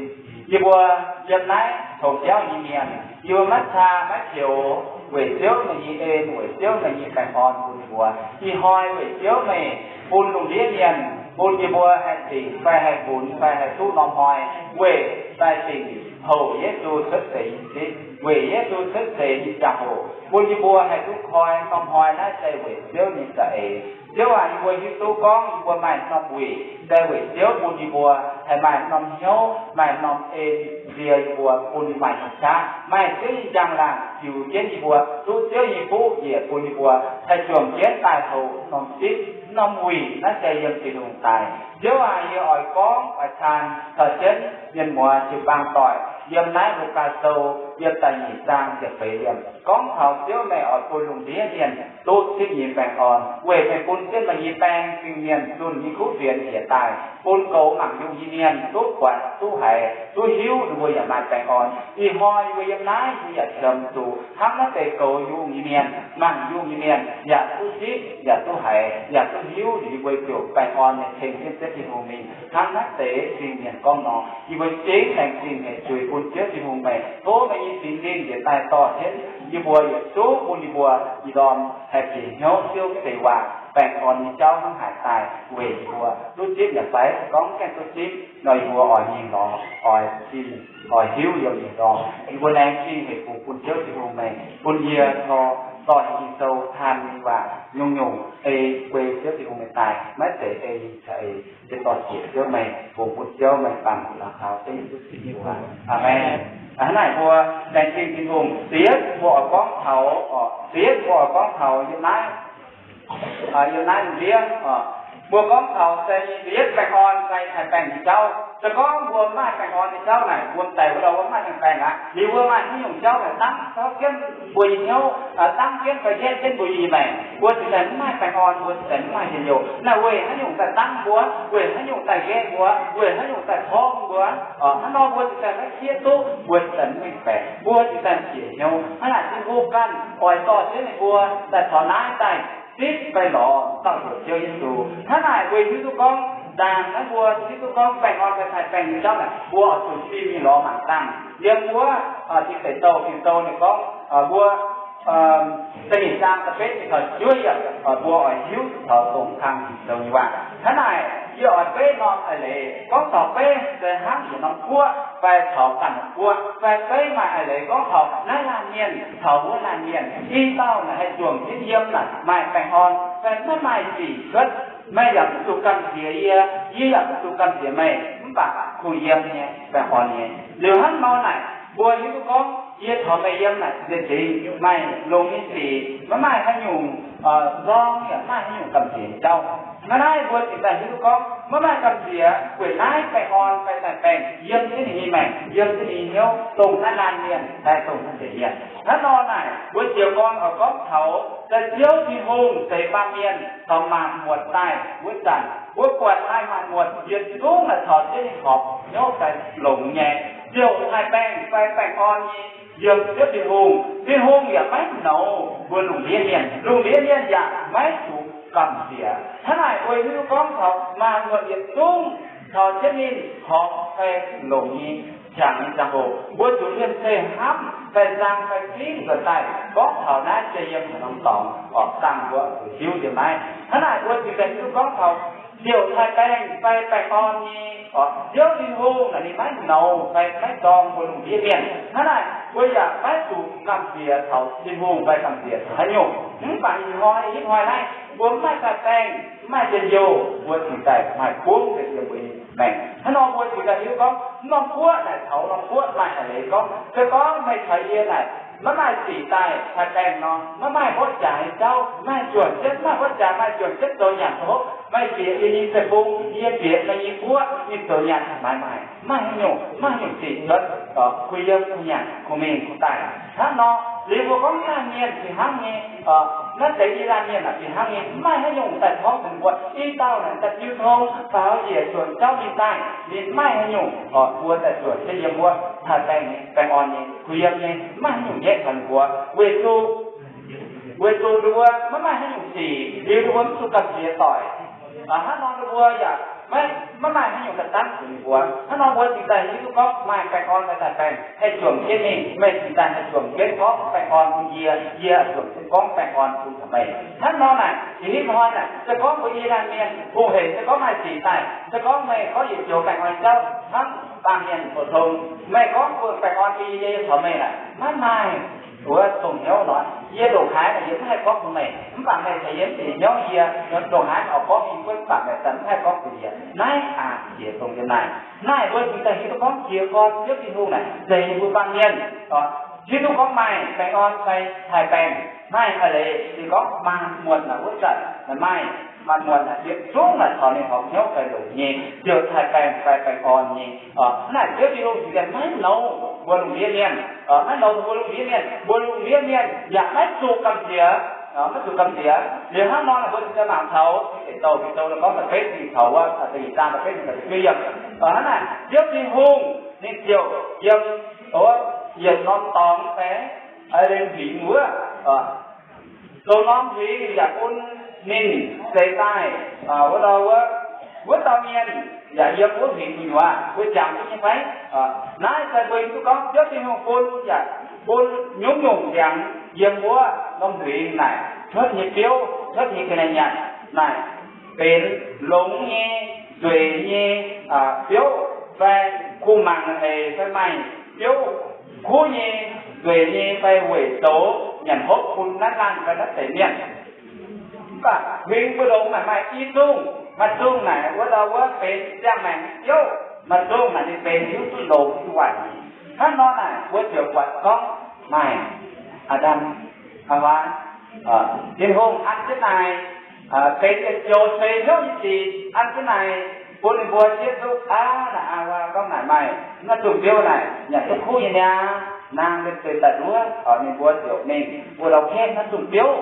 Yie mbuo yiem naaiv tongx biauv nyei mienh, yie mbuo maiv caa maiv peux, weic Ziouv meih nyei en, weic Ziouv meih nyei baengh orn bun yie mbuo. Ih hnoi weic Ziouv meih bun lungh ndiev mienh, bun yie mbuo haih dingc fai haih funx fai haih duqv norm hnoi, weic daaih dingc houc Yesu cuotv seix nyei zipv, weic Yesu cuotv seix nyei ziangh hoc bun yie mbuo haih duqv koi norm hnoi naaiv se weic Ziouv nyei za'eix. Ziouv aac, yie mbuo hiuv duqv gorngv yie mbuo maaih norm wuic se weic Ziouv bun yie mbuo haih maaih norm hnyouv, maaih norm en nzie yie mbuo, bun yie maaih norm qaqv, maaih Ziouv nyei njang-laangc ziux jienv yie mbuo, duqv Ziouv nyei fuqv njiec bun yie mbuo haih juangc jienv daaih houc norm zipv, norm wuic naaiv se yiem Tin-Hungh daaih. Ziouv aac, yie oix gorngv oix caan caux jienv mienh muoz jiu-baang doic yiem naaiv Lugaa Sou yiem da'nyeic zaang ziepc feix yiemc gorngv taux Ziouv meih oix bun lungh ndiev mienh duqv zipv nyei baengh orn, weic meih bun jienv meih nyei baeng cing mienh zunh nyei kuv fienx njiec daaih, bun goux mangc yungh nyei mienh duqv buatc, duqv haiz, duqv hiuv ninh mbuo yaac maaih baengh orn. Ih hnoi yie mbuo yiem naaiv yie mbuo yaac qiemx zuqc hnangv naaiv deix goux yungh nyei mienh, mangc yungh nyei mienh yaac duqv zipv, yaac duqv haiz, yaac duqv hiuv, yie mbuo ziouc baengh orn nyei ceng jienv Ziouv Tin-Hungh mingh. Hnangv naaiv deix cing mienh gorngv nor, yie mbuo zingv laengz zingh hec zuiz bun Ziouv Tin-Hungh meih. Tov meih nyei Singx Lingh njiec daaih dorh jienv yie mbuo, yietc zungv bun yie mbuo ih ndorm haih bieqc hnyouv Ziouv deix waac, baengh orn nyei jauv hnangv haaix daaih weic yie mbuo duqv zipv yaac fai gorngv gaengh duqv zipv nor, yie mbuo oix mingh lorz, oix zinh, oix hiuv yiem ih ndorm. Yie mbuo laengz zingh hec bungx bun Ziouv Tin-Hungh meih bun yie tor dorh Ging-Sou taan nyei waac nyungc-nyungc ei guei Ziouv Tin-Hungh meih daaih, maiv zeiz ei caux eix, se dorh ziec Ziouv meih, bungx bun Ziouv meih bangc la'kaux jienv Yesu Giduc nyei waac. Aamen. Hnangv naaic mbuo laengz zingh Tin-Hungh. Da'yietv mbuo oix gorngv taux, da'yietv mbuo oix gorngv taux yiem naaiv, yiem naaiv ndiev, mbuo gorngv taux se da'yietv baengh orn fai haih baengh nyei jauv. Se gorngv mbuo mv maaih baengh orn nyei jauv naaic, mbuo daic wuov dauh wuov mv maaih baengh aqv. Liuz mbuo maaih haaix nyungc jauv haih dangv tauv jienv mbuo nyei hnyouv, dangv jienv fai nqaeqv jienv mbuo nyei maengc, mbuo ziouc mv maaih baengh orn, mbuo ziouc mv maaih njien-youh. Naaiv weic haaix nyungc daaih dangv mbuo, weic haaix nyungc daaih nqaeqv mbuo, weic haaix nyungc daaih torngv mbuo, hnangv nor mbuo ziouc maiv siev duqv, mbuo ziouc mv mengh baeqc, mbuo ziouc bieqc hnyouv. Hnangv naaic Tin-Hungh ganh oix dorh jienv ninh mbuo daaih taux naaiv daaih zipv fai lorz dauh heuc Ziouv Yesu. Hnangv naaic weic hiuv duqv gorngv ndaangc naaiv mbuo hiuv duqv gorngv baengh orn fai haih baengh nyei jauv naaic, mbuo oix zuqc fih mingh lorz mangc dangh. Yiem wuov Tin Deic Douh, Ging-Sou ninh gorngv mbuo da'nyeic zaang da'betv nyei taux juov yiemc, mbuo oix hiuv taux dongh kang Ging-Sou nyei waac. Hnangv naaic yie oix beiv norm a'leiz gorngv taux beiv se hnangv yietc norm guoqv fai taux ganh norm guoqv, fai beiv maaih a'leiz gorngv taux naaiv laanh mienh taux wuov laanh mienh, i dauh naaic haih juangc jienv yiem naaic maaih baengh orn fai maiv maaih zingc cuotv. Meih yaac mv zuqc gamh nziex yie, yie yaac mv zuqc gamh nziex meih, mv baac kungx yiem nyei, baengh orn nyei. Liuz hnangv nor naaic mbuo hiuv duqv gorngv Yie caux meih yiem naaic zinh deix maaih longx nyei sic, maiv maaih haaix nyungc nzorng yaac maiv maaih haaix nyungc gamh nziex jauv. Hnangv naaiv mbuo cingx daaih hiuv duqv gorngv maiv maaih gamh nziex, weic naaiv baengh orn fai daaih baengh yiem jienv ninh nyei maengc, yiem jienv ninh nyei hnyouv, dongh naaiv laanh mienh fai dongh naaiv deix mienh. Hnangv nor naaic, mbuo jiez gorn oix gorngv taux daaih Ziouv Tin-Hungh zeix baamh mienh caux maanc muotc daaih wuov zanc, mbuo buatc maaih maanc muotc yietc zungv naaic caux jienv ninh horpc hnyouv daaih longx nyei, ziouc haih baengh fai baengh orn nyei yiem Ziouv Tin-Hungh. Tin-Hungh yaac maiv nouz mbuo lungh ndiev mienh, lungh ndiev mienh yaac maiv zuqc gamh nziex. Hnangv naaic mbuo hiuv gorngv taux maanc muotc yietc zungv caux jienv ninh horpc fai longx nyei qangx nyei ziangh hoc, mbuo zuqc mienh zeiv hnamv fai nzang fai fingv nzuonx daaih gorngv taux naaiv se yiem haaix norm dorngx oc, dangh mbuo zuqc hiuv yiem naaiv. Hnangv naaic mbuo cingx daaih hiuv gorngv taux ziouc haih baengh fai baengh orn nyei oc, Ziouv Tin-Hungh naaic ninh maiv nouz fai maiv zorng mbuo lungh ndiev mienh. Hnangv naaic mbuo yaac maiv zuqc gamh nziex taux Tin-Hungh fai gamh nziex taux haaix nyungc. Mv baac ih hnoi, ih hnoi naaiv mbuo mv maaih daaih baengh, mv maaih njien-youh, mbuo cingx daaih maaih buonv deix yiem mbuo nyei maengc. Hnangv nor mbuo cingx daaih hiuv gorngv norm guoqv naaic taux norm guoqv maaih eix leiz gorngv, se gorngv meih caux yie naaic maiv maaih sic daaih haih baengh nor, maiv maaih mborqv jaax nyei jauv, maiv maaih juangc jienv, maiv maaih mborqv jaax, maaih juangc jienv zoux nyanc zoux hopv, meih bieqc yie nyei zeiv-fun, yie bieqc meih nyei guoqv, mingh zoux nyanc haaix maaih, maaih haaix nyungc, maiv haaix nyungc sic cuotv kuh yiem kuh nyanc kuh mingh kuh daaih. Hnangv nor liuz mbuo gorngv laanh mienh fih hnangv nyei, naaiv deix i laanh mienh naaic fih hnangv nyei, maiv maaih haaix nyungc daaih torngv mbuo. I dauh naaic daaih jiu tong faaux njiec zuonc jauv mingh daaih, ninh maiv maaih haaix nyungc oc, mbuo daaih zuonc jienv yiem wuov haih baengh, baengh orn nyei, kuh yiem nyei, maiv maaih haaix nyungc nyetv taux ninh mbuo, weic zuqc weic zuqc ninh mbuo maiv maaih haaix nyungc sic, liuz ninh mbuo mv zuqc gamh nziex doic. Hnangv nor ninh mbuo yaac maiv, maiv maaih haaix nyungc daaih danv zuqc ninh mbuo. Hnangv nor mbuo cingx daaih hiuv duqv gorngv maaih baengh orn fai daaih baengh haih juangc jienv mingh. Meih cingx daaih haih juangc jienv gorngv baengh orn bun yie, yie juangc jienv gorngv baengh orn bun taux meih. Hnangv nor naaic, ih hnoi naaic se gorngv mbuo i laanh mienh hungh hec, se gorngv maaih sic daaih, se gorngv meih gorngv yietc joux baengh orn jauv hnangv baamh mienh phổ thông, meih gorngv mbuo baengh orn bun yie, yie caux meih naaic maiv maaih wuov dongh hnyouv nor. Yie ndongc haaix naaic yie mv haih gorngv bun meih, mv baac meih caux yie mv bieqc hnyouv, yie ndongc haaix oix gorngv bun yie, mv baac meih daaih mv haih gorngv bun yie. Naaiv aqc jiex dongh yiem naaic. Naaiv mbuo cingx daaih hiuv duqv gorngv jiex gorn Ziouv Tin-Hungh naaic zeix mbuo baamh mienh oc, hiuv duqv gorngv maaih baengh orn fai taaih baengh. Maaih eix leiz ninh gorngv maanc muotc naaic wuov zanc naaic maaih maanc muotc naaic yietc zungv naaic caux ninh horpc hnyouv fai longx nyei, ziouc taaih baengh fai baengh orn nyei. Hnangv naaic Ziouv Tin-Hungh cingx daaih maiv nouz mbuo lungh ndiev mienh, maiv nouz mbuo lungh ndiev mienh, mbuo lungh ndiev mienh yaac maiv zuqc gamh nziex, maiv zuqc gamh nziex. Liuz hnangv nor naaic mbuo cingx daaih mangc taux Ging-Sou, Ging-Sou gorngv da'betv Ging-Sou wuov, da'nyeic zaang da'betv, da'betv yiemc. Hnangv naaic Ziouv Tin-Hungh ninh ziouc yiem, o, yietc norm dorngx fai, aa, lengh huingx wuov, zoux norm huingx yaac bun ninh zeix daaih, wuov dauh wuov, wuov dauh mienh yaac yiem wuov huingx gu'nyuoz, mbuo jangx duqv nyei fai? Naaiv se mbuo hiuv duqv gorngv Ziouv Tin-Hungh bun yaac bun nyungc-nyungc ndiangx yiem wuov norm huingx naaic cuotv nyei biouv, cuotv nyei ga'naaiv nyanc naaic benx longx nyei, nzueic nyei biouv fai kuh mangc haic fai maaih biouv kuv nyei, nzueic nyei fai weic zoux nyanc hopv bun naaiv laanh fai naaiv deix mienh. Mv baac huingx mbu'ndongx naaic maaih i zungh, maaih zungh naaic wuov dauh wuov benx ziangh maengc biouv, maaih zungh naaic ninh benx hiuv duqv longx hiuv duqv waaic. Hnangv nor naaic mbuo ziouc buatc gorngv maaih Aa^ndam, Haawaa, Tin-Hungh an jienv naaic benx yietc joux seix hnyouv nyei sic an jienv naaic bun ninh mbuo zieqv duqv aqv. Naaic Haawaa gorngv naaic maaih naaiv zungh biouv naaic nyanc duqv kuv nyei niaa, naang mienh deix daaih nduov, ninh mbuo ziouc mingh wuov dauh kengv naaiv zungh biouv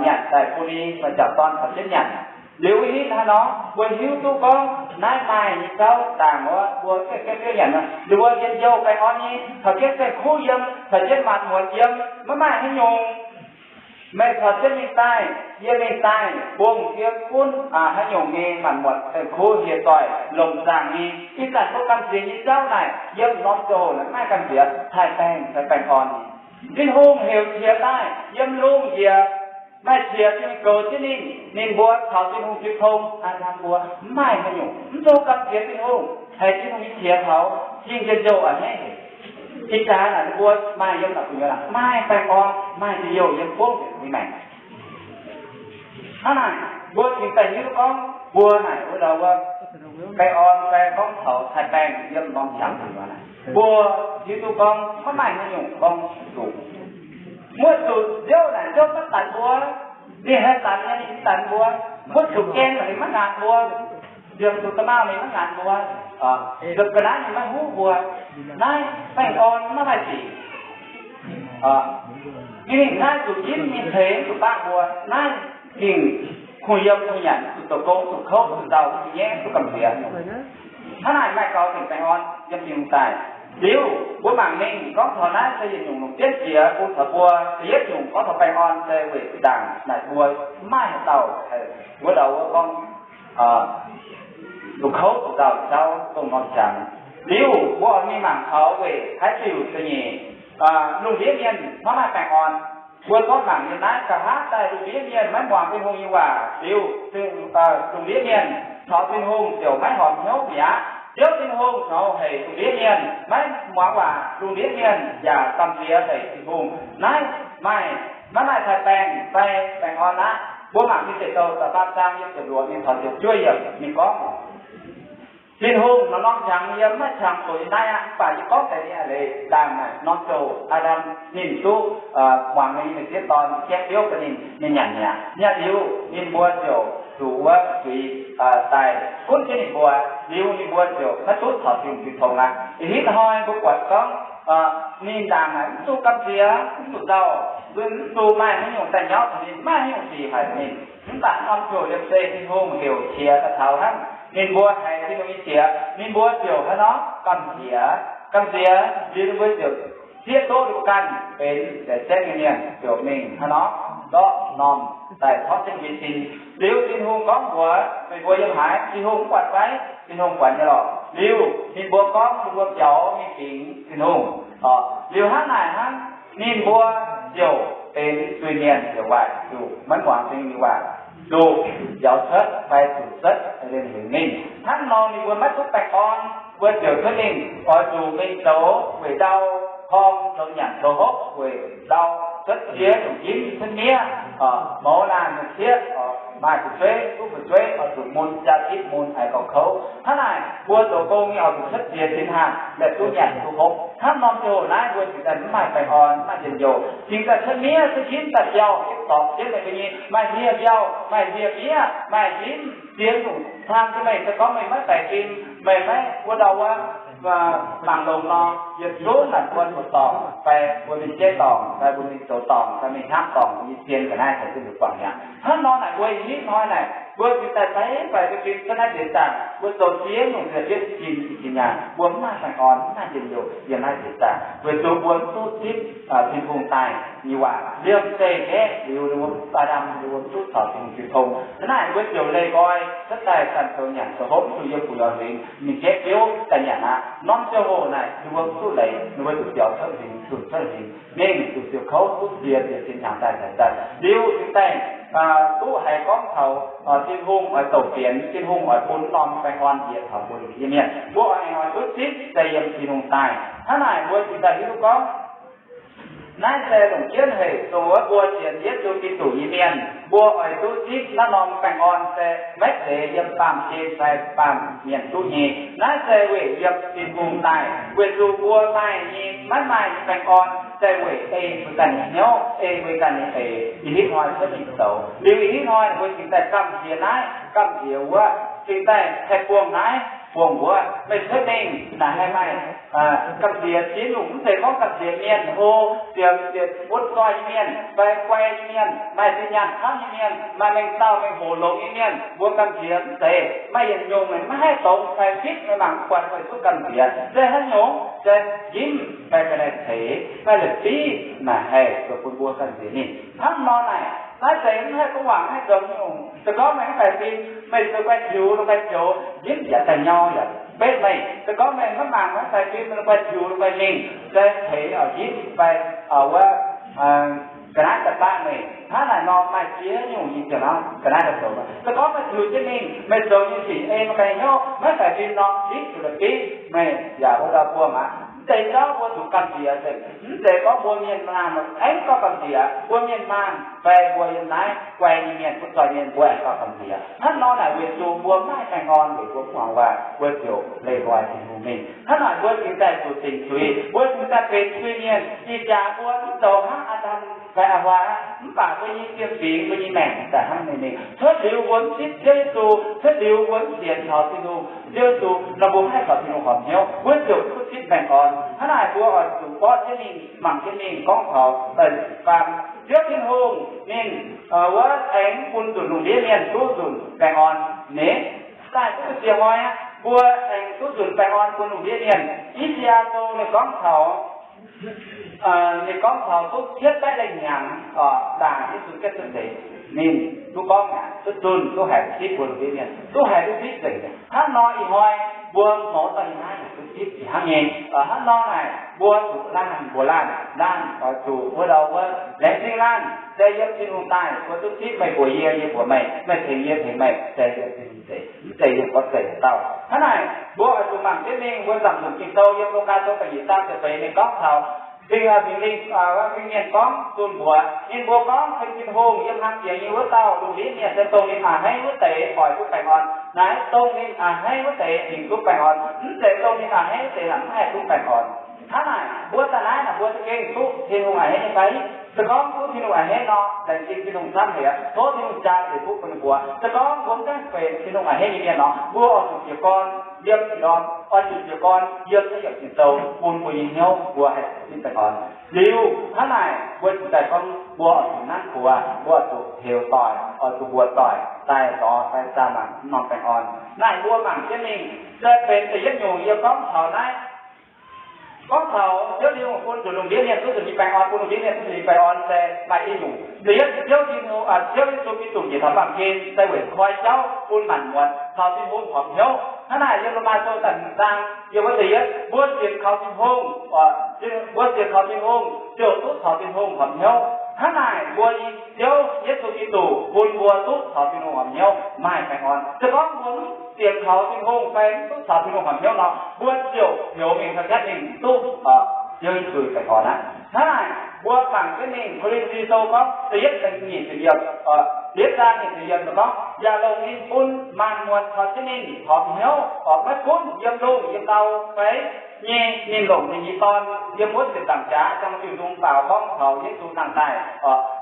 nyanc daaih bun ninh maaih jauv-dorn caux jienv nyanc. Liuz ih hnoi nor mbuo hiuv duqv gorngv naaiv maaih nyei jauv dangc wuov mbuo gaengh gaengh nyanc nor, ninh mbuo njien-youh baengh orn nyei, caux jienv gaengh kuv yiem, caux jienv maanc muotc yiem, maiv maaih haaix nyungc. Meih caux jienv mingh daaih, yie mingh daaih, bungx yie gunv haaix nyungc nyei maanc muotc gaengh kuv hieh doic longc zaangc nyei. Ih zanc mbuo gamh nziex nyei jauv naaic yiem norm ziangh hoc naaic maiv gamh nziex, taaih baengh, taaih baengh orn nyei. Tin-Hungh heuc qiex daaih yiem lungh njiec, maaih qiex Tin-Hungh goux jienv ninh, ninh mbuo caux Tin-Hungh jiu tong. Aa^ndam mbuo mv maaih haaix nyungc, mv zoux gamh nziex Tin-Hungh, haiz Tin-Hungh nyei qiex taux cing njien-youh a'hneiv. Ih jaax naaic ninh mbuo maaih yiem naaic gu'nyuoz maaih baengh orn, maaih njien-youh yiem buonv nzengc nyei maengc. Hnangv naaic mbuo cingx daaih hiuv gorngv mbuo naaic wuov dauh wuov Baengh orn fai gorngv taux cai baengh yiem norm qangx, mbuo hiuv duqv gorngv maiv maaih haaix nyungc gorngv zuqc. Muoz-doic nziouv naaic nziouv maiv danx mbuo, ninh haih danx nyei ninh danx mbuo. Muoz-doic gaeng ninh maiv ngaatc mbuo, nziemc zuqc da'maauh ninh maiv ngaatc mbuo, zuqc ga'naaiv ninh maiv huv mbuo. Naaiv baengh orn maiv maaih sic. Ninh naaiv zuqc nzipv ninh ceix zuqc baqv mbuo. Naaiv ninh kungx yiem kungx nyanc, zuqc zoux gong, zuqc kouv, zuqc nzauh, zuqc nyaiv, zuqc gamh nziex. Hnangv naaic maaih gaux nzengc baengh orn yiem Tin-Hungh daaih. Liuz mbuo mangc mingh gorngv taux naaiv se yietc nyungc longc jienv jiex bun taux mbuo. Da'yietv nyungc gorngv taux baengh orn se weic ndaangc naaic mbuo maiv maaih haaix dauh haih wuov ndau wuov gorngv zuqc kouv zuqc nzauh jauv dongh norm qangx. Liuz mbuo oix mingh mangc taux weic haaix diuc se nyeic, lungh ndiev mienh maiv maaih baengh orn. Mbuo zorqv mangc yiem naaiv, nqa'haav daaih lungh ndiev mienh maiv muangx Tin-Hungh nyei waac liuz, lungh ndiev mienh caux Tin-Hungh ziouc maiv horpc hnyouv mi'aqv. Ziouv Tin-Hungh zoux haic lungh ndiev mienh maiv muangx waac, lungh ndiev mienh yaac gamh nziex haic Tin-Hungh. Naaiv maaih, maiv maaih cai baengh fai baengh orn aqv. Mbuo mangc Bide Douh da'faam zaang yiem ziepc luoqc mingh taux ziepc juov yiemc ninh gorngv, Tin-Hungh nor norm qangx yie maiv qangx doqc yie naaiv aqv, mv baac yie gorngv daaih ninh a'leiz ndaangc naaic norm zouc Aa^ndam ninh duqv muangx ninh nyei m'sieqv dorn gaeqv biouv bun ninh, ninh nyanc mi'aqv. Nyanc liuz ninh mbuo ziouc zuqc wuov zuiz daaih gunv jienv ninh mbuo. Liuz ninh mbuo ziouc maiv duqv caux Tin-Hungh tin-tong aqv. Ih hitv hnoi mbuo buatc gorngv ninh ndaangc naaic mv zuqc gamh nziex, mv zuqc nzauh, mv zuqc maaih haaix nyungc daaih nyauv taux ninh, maiv maaih haaix nyungc sic haic ninh. Mv baac norm zouc liemh zeih Tin-Hungh heuc qiex daaih taux hnangv, ninh mbuo haiz Tin-Hungh nyei qiex, ninh mbuo ziouc hnangv nor gamh nziex. Gamh nziex liuz ninh mbuo ziouc zieqv ndoqv ninh mbuo ganh benx nzengc nyei mienh, ziouc mingh hnangv nor zorqv norm daaih torv jienv nyei sin. Liuz Tin-Hungh gorngv mbuox meih mbuo yiem haaix? Tin-Hungh mv buatc fai? Tin-Hungh buatc nyei lorqc. Liuz ninh mbuo gorngv ninh mbuo biaux mingh fingx Tin-Hungh. Liuz hnangv naaic hnangv, ninh mbuo ziouc benx zuiz-mienh ziouc waaic zuqc maiv muangx Tin-Hungh nyei waac, zuqc biaux cuotv fai zuqc cuotv liemh hingx ninh. Hnangv nor ninh mbuo maiv duqv baengh orn, mbuo ziouc cuotv mingh oix zuqc mingh zoux weic ndau horngh, zoux nyanc zoux hopv weic ndau, cuotv ziex nyungc njimv cuotv miev, mouz laanh nyungc cieqv, maaih fu'jueiv duqv fu'jueiv oix zuqc mun jaa zipv mun haiz gauh kouv. Hnangv naaic mbuo zoux gong nyei oix zuqc cuotv ziex cin hnaangx, mv baac duqv nyanc duqv hopv. Hnangv norm ziangh hoc naaiv mbuo cingx daaih mv maaih baengh orn, mv maaih njien-youh. Cingx daaih cuotv miev cuotv njimv daaih biauh, dorngc jienv meih mbuo nyei maaih hieh biauv, maaih hieh miev, maaih njimv, ziex nyungc hnaangx jienv meih. Se gorngv meih maiv baeqc fim, meih maiv wuov ndau wuov mangc longx nor, yietc zungv naaic mbuo zuqc dorngc fai mbuo mingh jeiv dorngc fai mbuo mingh zoux dorngc fai mingh hnamv dorngc, mbuo nyei zien ga'naaiv caux jienv mbuo guangc mi'aqv. Hnangv nor naaic mbuo ih hitv hnoi naaic mbuo cingx daaih baeqc fim cuotv naaiv nziex zaangc, mbuo zoux ziex nyungc ziex fiev jin jin nyaanh, mbuo mv maaih baengh orn, mv maaih njien-youh yiem naaiv nziex zaangc, weic zuqc mbuo mv duqv zipv Tin-Hungh daaih nyei waac. Liemh zeih nqaeqv liuz, ninh mbuo, Aa^ndam ninh mbuo mv duqv caux Tin-Hungh tin-tong. Hnangv naaic ninh mbuo ziouc leih nqoi cuotv daaih ganh zoux nyanc zoux hopv, mv zuqc yiem gu'nyuoz hingx mingh gaeqv biouv daaih nyanc aqv. Norm ziangh hoc naaic ninh mbuo mv duqv leiz, ninh mbuo zuqc biaux cuotv hingx, zuqc cuotv hingx, mingh zuqc ziouc kouv duqv ziex, ziex cin hnaangx daaih caux daaih. Liuz cingx daaih duqv haiz gorngv taux Tin-Hungh oix douc fienx, Tin-Hungh oix bun norm baengh orn njiec taux mbuo nyei mienh. Mbuo oix, oix duqv zipv se yiem Tin-Hungh daaih. Hnangv naaic mbuo cingx daaih hiuv duqv gorngv naaiv se longc jienv haic dongh wuov mbuo sienx Yesu Giduc nyei mienh, mbuo oix duqv zipv naaiv norm baengh orn se maiv zeiz yiem baamh gen fai baamh mienh duqv nyei. Naaiv se weic yiem Tin-Hungh daaih, weic zuqc mbuo maaih nyei, maiv maaih nyei baengh orn se weic ei mbuo ganh nyei hnyouv, ei mbuo ganh nyei eix. Ih hitv hnoi cuotv mingh zoux liuz, ih hitv hnoi mbuo cingx daaih gamh nziex naaiv gamh nziex wuov, cingx daaih haih buangh naaiv buangh wuov. Meih cuotv mingh naaic haih maaih gamh nziex ziex nyungc, mv zeiz gorngv gamh nziex mienh hlo, siemx, siemx wuonv zoih nyei mienh fai guai nyei mienh, maaih zinh nyaanh camv nyei mienh, maaih mengh dauh mengh hoc longx nyei mienh, mbuo gamh nziex mv zeiz. Maaih yietc nyungc meih maiv haih dongz fai fitv, meih mangc mv buatc, meih duqv gamh nziex. Se haaix nyungc? Se njimv fai ga'naaiv-ceix fai la'bieiv naaic haih zoux bun mbuo gamh nziex ninh. Hnangv nor naaic, naaiv zeiz mv haih duqv wangc, mv haih zoux nyungc. Se gorngv meih mv baeqc fim, meih zuqc guai tiux longc guai joux, njimv yaac daaih nyau yaac betv meih. Se gorngv meih maiv mangc, maiv baeqc fim, meih longc guai tiux longc guai mingh, se ceix njimv fai wuov ga'naaiv daaih baqv meih. Hnangv naaic nor maaih ziex nyungc nyei ziangh hnamv ga'naaiv daaih zoux. Se gorngv meih tiux jienv mingh, meih zoux nyei sic ei meih ganh hnyouv, maiv baeqc fim nor, fitv zuqc la'bieiv, meih yaac wuov ndau buangh aqv. Mv zeiz gorngv mbuo zuqc gamh nziex nzengc. Mv zeiz gorngv mbuo mienh maanh aengx gauh gamh nziex. Mbuo mienh maanh fai mbuo yiem naaiv guai nyei mienh, butv zoih mienh, mbuo aengx gauh gamh nziex. Hnangv nor naaic weic zuqc mbuo mv maaih baengh orn, weic mbuo mv muangx waac, mbuo ziouc leih nqoi Tin-Hungh mingh. Hnangv naaic mbuo cingx daaih zuqc dingc zuiz, mbuo cingx daaih benx zuiz-mienh. Ih jaax mbuo mv zoux hnangv Aa^ndam fai Aa Huaa, mv baac mbuo nyei siemv fingx, mbuo nyei maengc daaih hnangv naaiv mingh. Cuotv liuz mbuo mv zipv Ziouv Yesu, cuotv liuz mbuo mv sienx kaux Tin-Hungh, Ziouv Yesu, nor mbuo mv haih caux Tin-Hungh horpc hnyouv. Mbuo ziouc duqv zipv baengh orn. Hnangv naaic mbuo oix zuqc borqv jienv mingh, mangc jienv mingh gorngv taux faam Ziouv Tin-Hungh ninh wuov aengx bun nzunc lungh ndiev mienh duqv nzunc baengh orn nyei. Daaih duqv ziex hnoi aqv, mbuo aengx duqv nzunc baengh orn bun lungh ndiev mienh. I^saa^yaa Sou ninh gorngv taux, ninh gorngv taux duqv cietv baeqv lengh hnyangx ndaangc Yesu Giduc cuotv seix, ninh duqv gorngv mi'aqv, duqv zunh, duqv haiz duqv zipv mbuo lungh ndiev mienh, duqv haiz duqv zipv nzengc. Hnangv nor ih hnoi mbuo mouz dauh nyei naaiv duqv zipv fih hnangv nyei. Hnangv nor naaic mbuo zuqc laanh mbuox laanh, laanh oix zuqc wuov ndau wuov laengz zingh laanh, se yiem Tin-Hungh daaih mbuo duqv zipv. Meih mbuox yie, yie mbuox meih, meih tengx yie, tengx meih, se yiem Tin-Hungh deix, mv zeiz yiem gorngv zeiz dauh. Hnangv naaic mbuo oix zuqc mangc jienv mingh. Mbuo zaamc nzunc Ging-Sou yiem Lugaa Sou da'nyeic zaang ziepc feix ninh gorngv taux Ging, Ging-Mienh, Ging-Mienh gorngv zunh mbuox ninh, mbuo gorngv Tin-Hungh yiem hlang jiex nyei wuov dauh lungh ndiev mienh se dongh ninh a'hneiv wuov deix oix duqv baengh orn. Naaiv dongh ninh a'hneiv wuov deix cingx duqv baengh orn. Mv zeiz dongh ninh a'hneiv wuov deix mv haih duqv baengh orn. Hnangv naaic mbuo daaih naaiv naaic mbuo za'gengh duqv Tin-Hungh a'hneiv nyei fai? Se gorngv duqv Tin-Hungh a'hneiv nor, laengz zingh Tin-Hungh camv haic, tov Tin-Hungh jaa deix fuqv bun ninh mbuo. Se gorngv mbuo mv gaengh benx Tin-Hungh a'hneiv nyei mienh nor, mbuo oix zuqc jiez gorn yiem tin-dorngh, oix zuqc jiez gorn yiem naaiv yiemc Ging-Sou bun mbuo nyei hnyouv mbuo haih duqv zipv baengh orn. Liuz hnangv naaic mbuo cingx daaih gorngv mbuo oix zuqc nanv buoz, mbuo oix zuqc heuc doic, oix zuqc mbuox doic daaih lorz fai zaah mangc norm baengh orn. Naaic mbuo mangc jienv mingh, se benx da'yietv nyungc yie gorngv taux naaiv, gorngv taux Ziouv Tin-Hungh bun nzunc lungh ndiev mienh duqv nzunc nyei baengh orn, bun lungh ndiev mienh duqv nzunc nyei baengh orn se maaih i nyungc. Da'yietv, Ziouv Tin-Hungh, Ziouv Yesu Giduc njiec taux baamh gen se weic koi jauv bun maanc muotc caux Tin-Hungh horpc hnyouv. Hnangv naaic yiem Lomaa Sou da'hmz zaang yiem wuov da'yietv, mbuo sienx kaux Tin-Hungh, mbuo sienx kaux Tin-Hungh ziouc duqv caux Tin-Hungh horpc hnyouv. Hnangv naaic mbuo nyei Ziouv Yesu Giduc bun mbuo duqv caux Tin-Hungh horpc hnyouv maaih baengh orn. Se gorngv mbuo mv sienx kaux Tin-Hungh fai mv duqv caux Tin-Hungh horpc hnyouv nor, mbuo ziouc hnyouv mingh, fai biatv mingh duqv Ziouv Yesu baengh orn aqv. Hnangv naaic mbuo mangc jienv mingh Ko^lin^to Sou gorngv da'yietv zaang nyic ziepc yiemc, da'yietv zaang nyic ziepc yiemc gorngv, yaac longc ninh bun maanc muotc caux jienv ninh horpc hnyouv, maiv gunv yiem lungh yiem ndau fai nyei, ninh longc ninh nyei Dorn yiem wuov ziepc nzaangc jaax jangx diuh nzung faaux gorngv taux Yesu dangh daaih.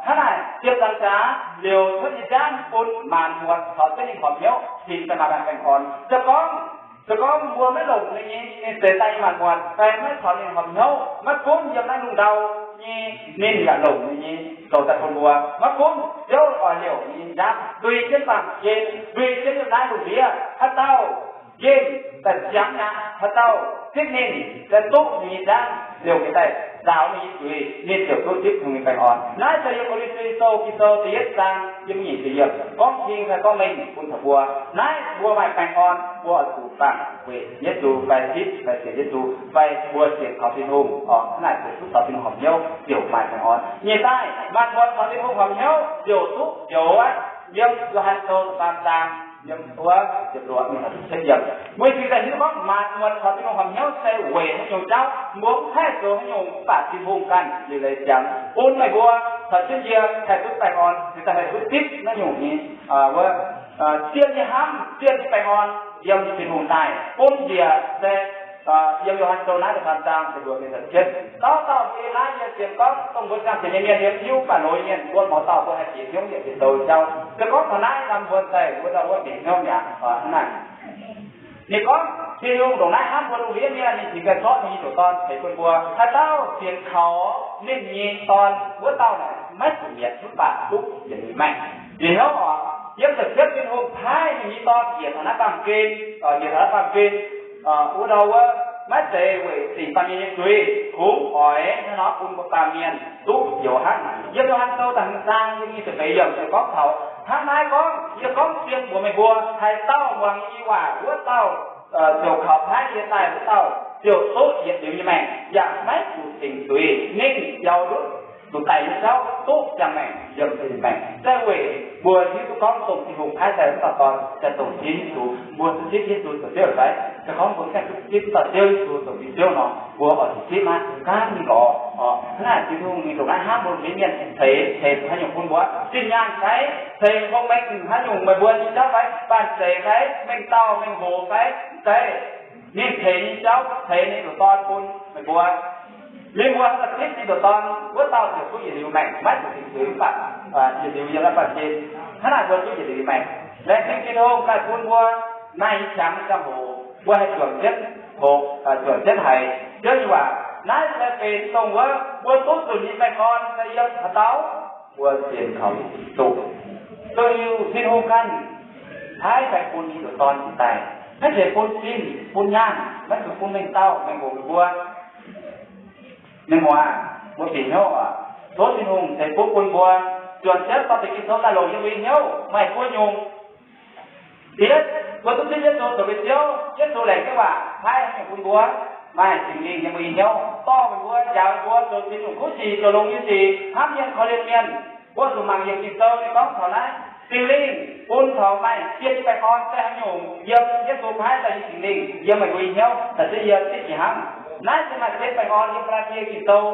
Hnangv naaic ziepc nzaangc jaax liouc cuotv nyei nziaamv bun maanc muotc caux jienv ninh horpc hnyouv cingx daaih maaih baengh orn. Se gorngv, se gorngv mbuo maiv longc ninh nyei, ninh zeix daaih nyei maanc muotc fai maiv caux ninh horpc hnyouv, maiv gunv yiem naaiv lungh ndau nyei, ninh yaac longc ninh nyei zoux daaih bun mbuo. Maiv gunv Ziouv oix liouc ninh nyei nziaamv ndui jienv baamh gen, ndui jienv yiem naaiv lungh ndiev, haaix dauh nqemh daaih ziangx mi'aqv, haaix dauh zipv ninh, daaih duqv ninh nyei nziaamv, liouc ninh daaih nzaaux ninh nyei zuiz, ninh ziouc duqv zipv Tin-Hungh nyei baengh orn. Naaiv se yiem Ko^lin^to Sou, Ging-Sou da'yietv zaang yiem nyic ziepc yiemc gorngv hing fai gorngv mengh bun taux mbuo. Naaiv mbuo maaih baengh orn, mbuo oix zuqc bangc weic Yesu fai zipv fai sienx Yesu, fai mbuo sienx kaux Tin-Hungh, hnangv naaic ziouc duqv caux Tin-Hungh horpc hnyouv ziouc maaih baengh orn. Nyic daaih, maanc muotc caux Tin-Hungh horpc hnyouv ziouc duqv joux aqv. Yiem Yo^han Sou da'faam zaang yiem wuov ziepc luoqc mingh taux ziepc cietv yiemc, mbuo cingx daaih hiuv gorngv maanc muotc caux Tin-Hungh horpc hnyouv se weic haaix nyungc jauv, mbuo mv haih zoux haaix nyungc mv baac Tin-Hungh ganh liuc leiz ziangx bun meih mbuo caux jienv yie haih duqv baengh orn, cingx daaih haih duqv zipv naaiv nyungc nyei wuov zienh nyei hnamv, zienh nyei baengh orn yiem Tin-Hungh daaih bun njiec se yiem Yo^han Sou naaiv da'faam zaang ziepc luoqc mingh ziepc cietv. Dauh dauh mbuo yiem naaiv yie sienx gorngv dongh mbuo ziangh hoc nyei mienh yiem Iu-Mienh lorz nyei mienh mbuo mouz dauh mbuo haih bieqc hnyouv yietc bieqc sou jauv. Se gorngv taux naaiv nor mbuo daaih wuov dauh wuov bieqc hnyouv mi'aqv. Hnangv naaic, ninh gorngv Tin-Hungh ndongc naaiv hnamv mbuo lungh ndiev mienh, ninh cingx daaih zorqv ninh nyei ndoqc Dorn ceix bun mbuo. Haaix dauh sienx kaux ninh nyei Dorn, wuov dauh naaic maiv zuqc mietc, mv baac duqv yietc liuz maengh. Bieqc hnyouv oc, yiem ziepc cietv Tin-Hungh paaiv ninh nyei Dorn njiec taux naaiv baamh gen, njiec taux naaiv baamh gen, wuov ndau wuov, maiv zeiz weic zingc baamh mienh nyei zuiz, kungx oix hnangv nor bun mbuo baamh mienh duqv njoux hnangv. Yiem Yo^han Sou da'hmz zaang yiem nyic ziepc feix yiemc se gorngv taux hnangv naaiv gorngv, yie gorngv zien mbuox meih mbuo, haaix dauh muangx yie nyei waac, wuov dauh ziouc kaux paaiv yie daaih wuov dauh ziouc duqv yietc liuz nyei maengc, yaac maiv zuqc dingc zuiz. Ninh biaux ndutv zuqc daic nyei jauv, duqv ziangh maengc yiem zinh maengc. Da'wuov, mbuo hiuv duqv gorngv dongh Tin-Hungh paaiv daaih wuov dauh dorn daaih dongh Ziouv Yesu, mbuo duqv zipv Yesu zoux Ziouv fai? Se gorngv mbuo mv gaengh duqv zipv dauh Ziouv Yesu zoux mbuo Ziouv nor, mbuo oix zuqc zipv aqv, gaanv mingh lorz oc. Hnangv naaic Tin-Hungh ninh ndongc naaiv hnamv mbuo mienh mienh ceix, ceix haaix nyungc bun mbuo? Zinh nyaanh fai? Ceix hong mengh haaix nyungc meih mbuo nyei jauv fai? Banh zeic fai? Mengh dauh mengh hoc fai? Mv zeiz. Ninh ceix nyei jauv, ceix ninh ndoqc Dorn bun meih mbuo. Ninh mbuo haih zipv ninh ndoqc Dorn, wuov dauh ziouc duqv yietc liuz maengc, maiv zuqc dingc zuiz mv baac yietc liuz yiem naaiv baamh gen. Hnangv naaic mbuo duqv yietc liuz maengc. Laengz zingh Tin-Hungh daaih bun mbuo naaiv nyei qangx ziangh hoc mbuo haih juangc jienv hoqc, juangc jienv haiz Ziouv nyei waac. Naaiv se benx dongh wuov mbuo duqv nzunc nyei baengh orn se yiem haaix dauh? Mbuo sienx kaux Yesu Giduc. Dongh Tin-Hungh ganh paaiv baengh bun ninh ndoqc Dorn daaih, maiv zeiz bun zinh bun nyaanh, maiv zeiz bun mengh dauh mengh hoc meih mbuo. Mienh muoz, mbuo bieqc hnyouv oc. Tov Tin-Hungh ceix fuqv bun mbuo, juangc jienv dorh deix Ging-Sou daaih longc yiem mbuo nyei hnyouv maaih buo nyungc. Diex, mbuo duqv zipv Yesu zoux mbuo Ziouv, Yesu laengz jienv waac paaiv haaix nyungc bun mbuo? Maaih Singx Lingh yiem mbuo nyei hnyouv dorh meih mbuo, njaaux mbuo zoux ziex nyungc kuv sic, zoux longx nyei sic, hnamv mienh, korv-lienh mienh. Mbuo zuqc mangc yietc Ging-Sou nyei gorngv taux naaiv, Singx Lingh bun taux maaih zien nyei baengh orn se haaix nyungc? Yiem Yesu paaiv daaih nyei Singx Lingh yiem meih mbuo nyei hnyouv, da'ziex yiem zipv jiex hnangv. Naaiv se maaih zien baengh orn yiem Gaa^laa^tie Ging-Sou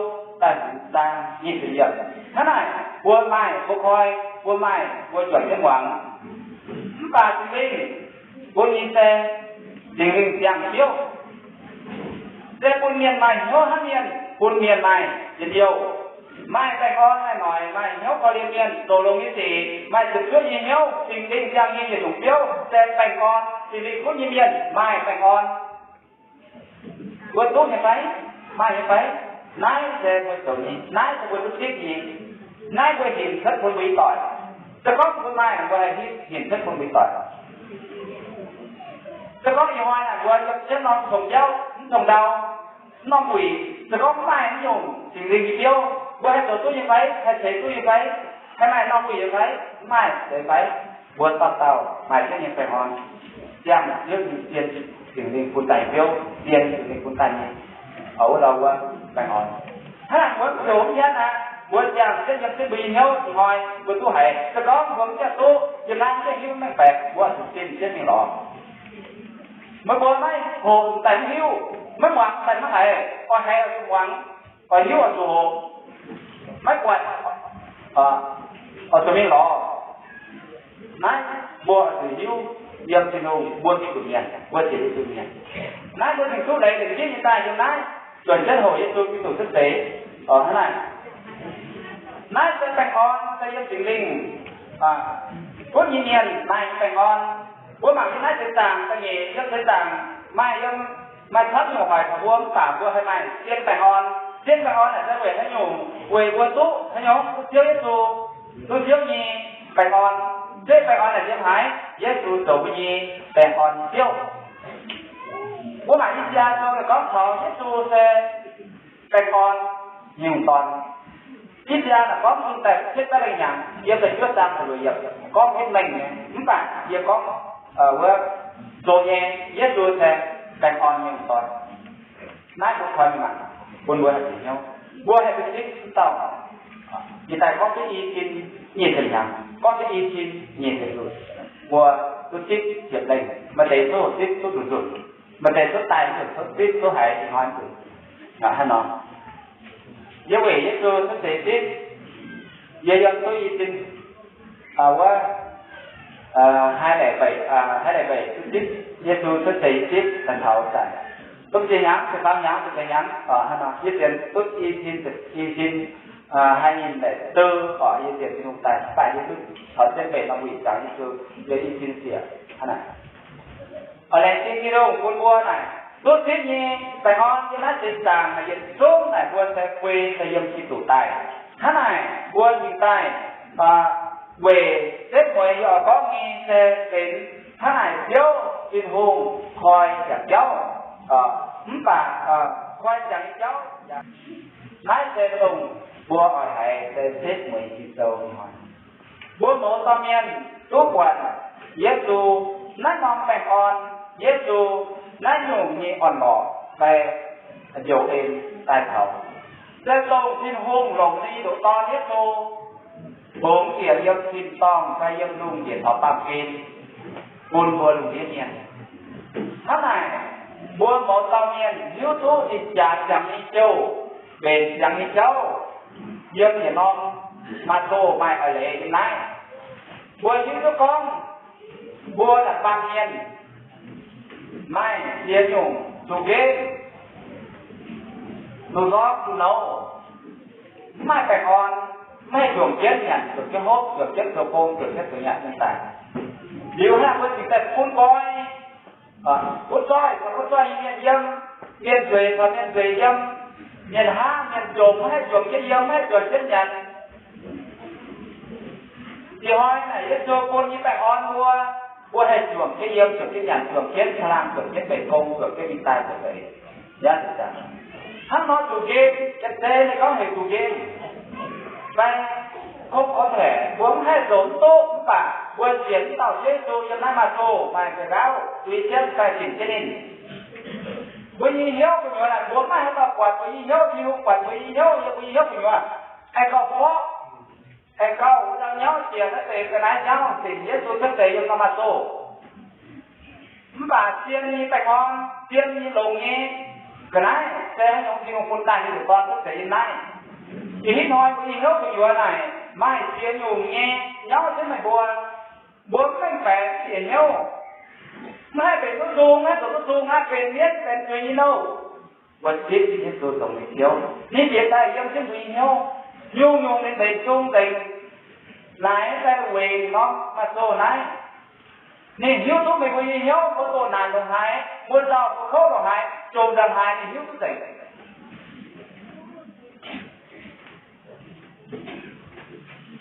da'hmz zaang nyic ziepc yiemc. Hnangv naaic, mbuo maaih mbuo koi, mbuo maaih mbuo juangc jienv muangx. Mv baac Singx Lingh bun nyei se Singx Lingh ziangh biouv. Se bun mienh maaih hnyouv hnamv mienh, bun mienh maaih njien-youh, maaih baengh orn, maaih noic, maaih hnyouv korv-lienh mienh, zoux longx nyei sic, maaih ziepc zuoqv nyei hnyouv. Singx Lingh ziangh nyei yietc nyungc biouv se baengh orn. Singx Lingh gunv nyei mienh maaih baengh orn. Mbuo duqv nyei fai? Maaih nyei fai? Naaiv se mbuo zoux nyei, naaiv se mbuo duqv zipv nyei, naaiv mbuo hinc cuotv bun mbuo ih doic. Se gorngv mbuo maaih, mbuo haih hinc cuotv bun mbuo ih doic. Se gorngv ih hnoi naaic mbuo yiem jienv norm tongx jauv, mv tongx ndau, mv norm wuic, se gorngv mv maaih mv nyungc Singx Lingh nyei biouv, mbuo haih zoux duqv nyei fai? Haih ceix duqv nyei fai? Haih maaih norm wuic nyei fai? Mv maaih, zeiz fai? Mbuo dauh dauh maaih jienv nyei baengh orn, ziangh Ziouv nyei zien Singx Lingh bun daaih biouv, zien Singx Lingh bun daaih nyei, wuov ndau wuov baengh orn. Hnangv naaic mbuo zoux mv hietv aqv, mbuo ziangh Ziouv yiem jienv mbuo nyei hnyouv ih hnoi, mbuo duqv haiz. Se gorngv mbuo mv gaengh duqv, yiem naaiv mv gaengh hiuv mv gaengh baeqc, mbuo zuqc zinh jienv mingh lorz. Meih mbuo maiv hoqc daaih mv hiuv, maiv muangx daaih maiv haiz, oix haiz oix zuqc muangx, oix hiuv oix zuqc hoqc, maiv buatc oix zuqc mingh lorz. Naaiv mbuo oix zuqc hiuv yiem Tin-Hungh, mbuo Giduc mienh, mbuo sienx Yesu mienh. Naaiv mbuo cingx duqv leiz lengc jeiv nyei daaih yiem naaiv, juangc jienv hoqc Yesu Giduc cuotv seix. Hnangv naaic, naaiv se baengh orn se yiem Singx Lingh gunv nyei mienh maaih nyei baengh orn. Mbuo mangc yiem naaiv seix zaangc da'nyeic, yiem seix zaangc maaih yiem, maaih camv nyungc hoic taux mbuo mv baac mbuo haih maaih zien baengh orn. Zien baengh orn naaic se weic haaix nyungc? Weic mbuo duqv haaix nyungc? Duqv Ziouv Yesu, duqv Ziouv nyei baengh orn. Zeiv baengh orn naaic yiem haaix? Yesu zoux mbuo nyei baengh orn Ziouv. Mbuo mangc I^saa^laa^yaa Sou gorngv taux Yesu se baengh orn nyungc dorn. I^saa^laa^yaa naaic gorngv bun daaih cietv daaih lengh hnyangx, yiem da'juov zaang da'luoqc yiemc gorngv jienv mengh nyei, mv baac yie gorngv wuov zoh nyei, Yesu se baengh orn nyungc dorn. Naaiv mbuo koi mangc, bun mbuo haih bieqc hnyouv, mbuo haih duqv zipv dauh. Ih daaih gorngv jienv i cin nyic ziepc hnyangx, gorngv jienv i cin nyic ziepc nzunc, mbuo duqv zipv ziepc lengh. Maaih deix duqv zipv duqv nzunc nzunc, maaih deix duqv daaih nzunc duqv zipv duqv haiz ih hnoi nzunc. Hnangv nor, yie weic Yesu cuotv seix zipv, yie yiem duqv i cin wuov, haaix laaic mbeix, haaix laaic mbeix duqv zipv Yesu cuotv seix zipv daaih taux daaih. Domh ziex hnyangx, ziepc faam hnyangx, ziepc zeix hnyangx, hnangv nor yie ziouc duqv i cin, i cin, haaix nyungc mbeix dou oc, yie ziouc Tin-Hungh daaih, mv baac yie duqv taux jienv mbeix norm wuic ziangx Yesu, yie i cin ziec hnangv naaic. Oix laengz zingh Tin-Hungh bun mbuo naaic duqv zipv nyei baengh orn yiem naaiv seix zaangc naaic yietc zungv naaic mbuo se guei se yiem Giduc daaih. Hnangv naaic mbuo nyungc daaih weic setv mueiz yie oix gorngv nyei se benx hnangv naaic Ziouv Tin-Hungh koi nziaauc jauv, mv baac koi nziaauc nyei jauv. Naaiv se dongh mbuo oix haiz se setv mueiz Ging-Sou hnoi. Mbuo mouz dauh mienh duqv buatc Yesu naaiv norm baengh orn, Yesu naaiv nyungc nyei orn-lorqc fai njoux en daaih taux. Se dongh Tin-Hungh longc ninh nyei ndoqc Dorn Yesu fongx bieqc yiem tin-dorngh fai yiem lungh ndiev taux baamh gen bun mbuo lungh ndiev mienh. Hnangv naaic, mbuo mouz dauh mienh hiuv duqv ninh jaax ziangx nyei jouh, mbenc ziangx nyei jauv, yiem yietc norm Mato maaih a'leiz nyei naaiv. Mbuo hiuv duqv gorngv mbuo naaic baamh mienh maaih ziex nyungc zuqc nqemh, zuqc nzorng, zuqc nouz, mv maaih baengh orn, mv haih juangc jienv nyanc, juangc jienv hopv, juangc jienv zoux gong, juangc jienv zoux nyanc nyei daaih. Liuz hnangv mbuo cingx daaih bun nqoi, butv zoih caux butv zoih nyei mienh yiem, mienh nzueic caux mienh nzueic yiem, mienh hnangv mienh jomc mv haih juangc jienv yiem, mv haih juangc jienv nyanc. Ih hnoi naaic Yesu bun nyei baengh orn mbuo, mbuo haih juangc jienv yiem, juangc jienv nyanc, juangc jienv caangh laangh, juangc jienv mbenc gong, juangc jienv mingh daaih zuqc deix. Hnangv nor zuqc nqemh, Janx-Zei ninh gorngv heuc zuqc nqemh. Fai kungx gorngv heuc mbuo mv haih zoux mv duqv, mv baac mbuo sienx dauh Yesu yiem naaiv Mato maaih nqa'haav zuiz jienv fai dingc jienv ninh. Mbuo nyei hnyouv gu'nyuoz naaic, mbuo mv maaih haaix dauh buatc mbuo nyei hnyouv, Tin-Hungh buatc mbuo nyei hnyouv, yiem mbuo nyei hnyouv gu'nyuoz haih gauh forv, haih gauh wuov dauh nyauv jiex naaiv deix ga'naaiv nyauv dingc Yesu cuotv seix yiem norm Mato. Mv baac zien nyei baengh orn, zien nyei longx nyei ga'naaiv se haaix nyungc Tin-Hungh bun daaih nyei ndoqc Dorn cuotv seix yiem naaiv. Ih hnoi mbuo nyei hnyouv gu'nyuoz naaic maaih ziex nyungc nyei nyauv jienv meih mbuo. Mbuo mv mengh baeqc ziex hnyouv, mv haih mbenc duqv nzung, mv haih zoux duqv nzung, mv haih benx mienv, benx zuiz nyei nouh. Mbuo zipv Yesu dongh meih Ziouv, ninh bieqc daaih yiem jienv mbuo nyei hnyouv. Nyungc-nyungc ninh nzengc zung nzengc, naaic daaih weic norm Mato naaiv. Ninh hiuv duqv meih mbuo nyei hnyouv, mbuo doqc naanc ndongc haaix, mbuo nzauh mbuo kouv ndongc haaix, jomc ndongc haaix, ninh hiuv duqv nzengc.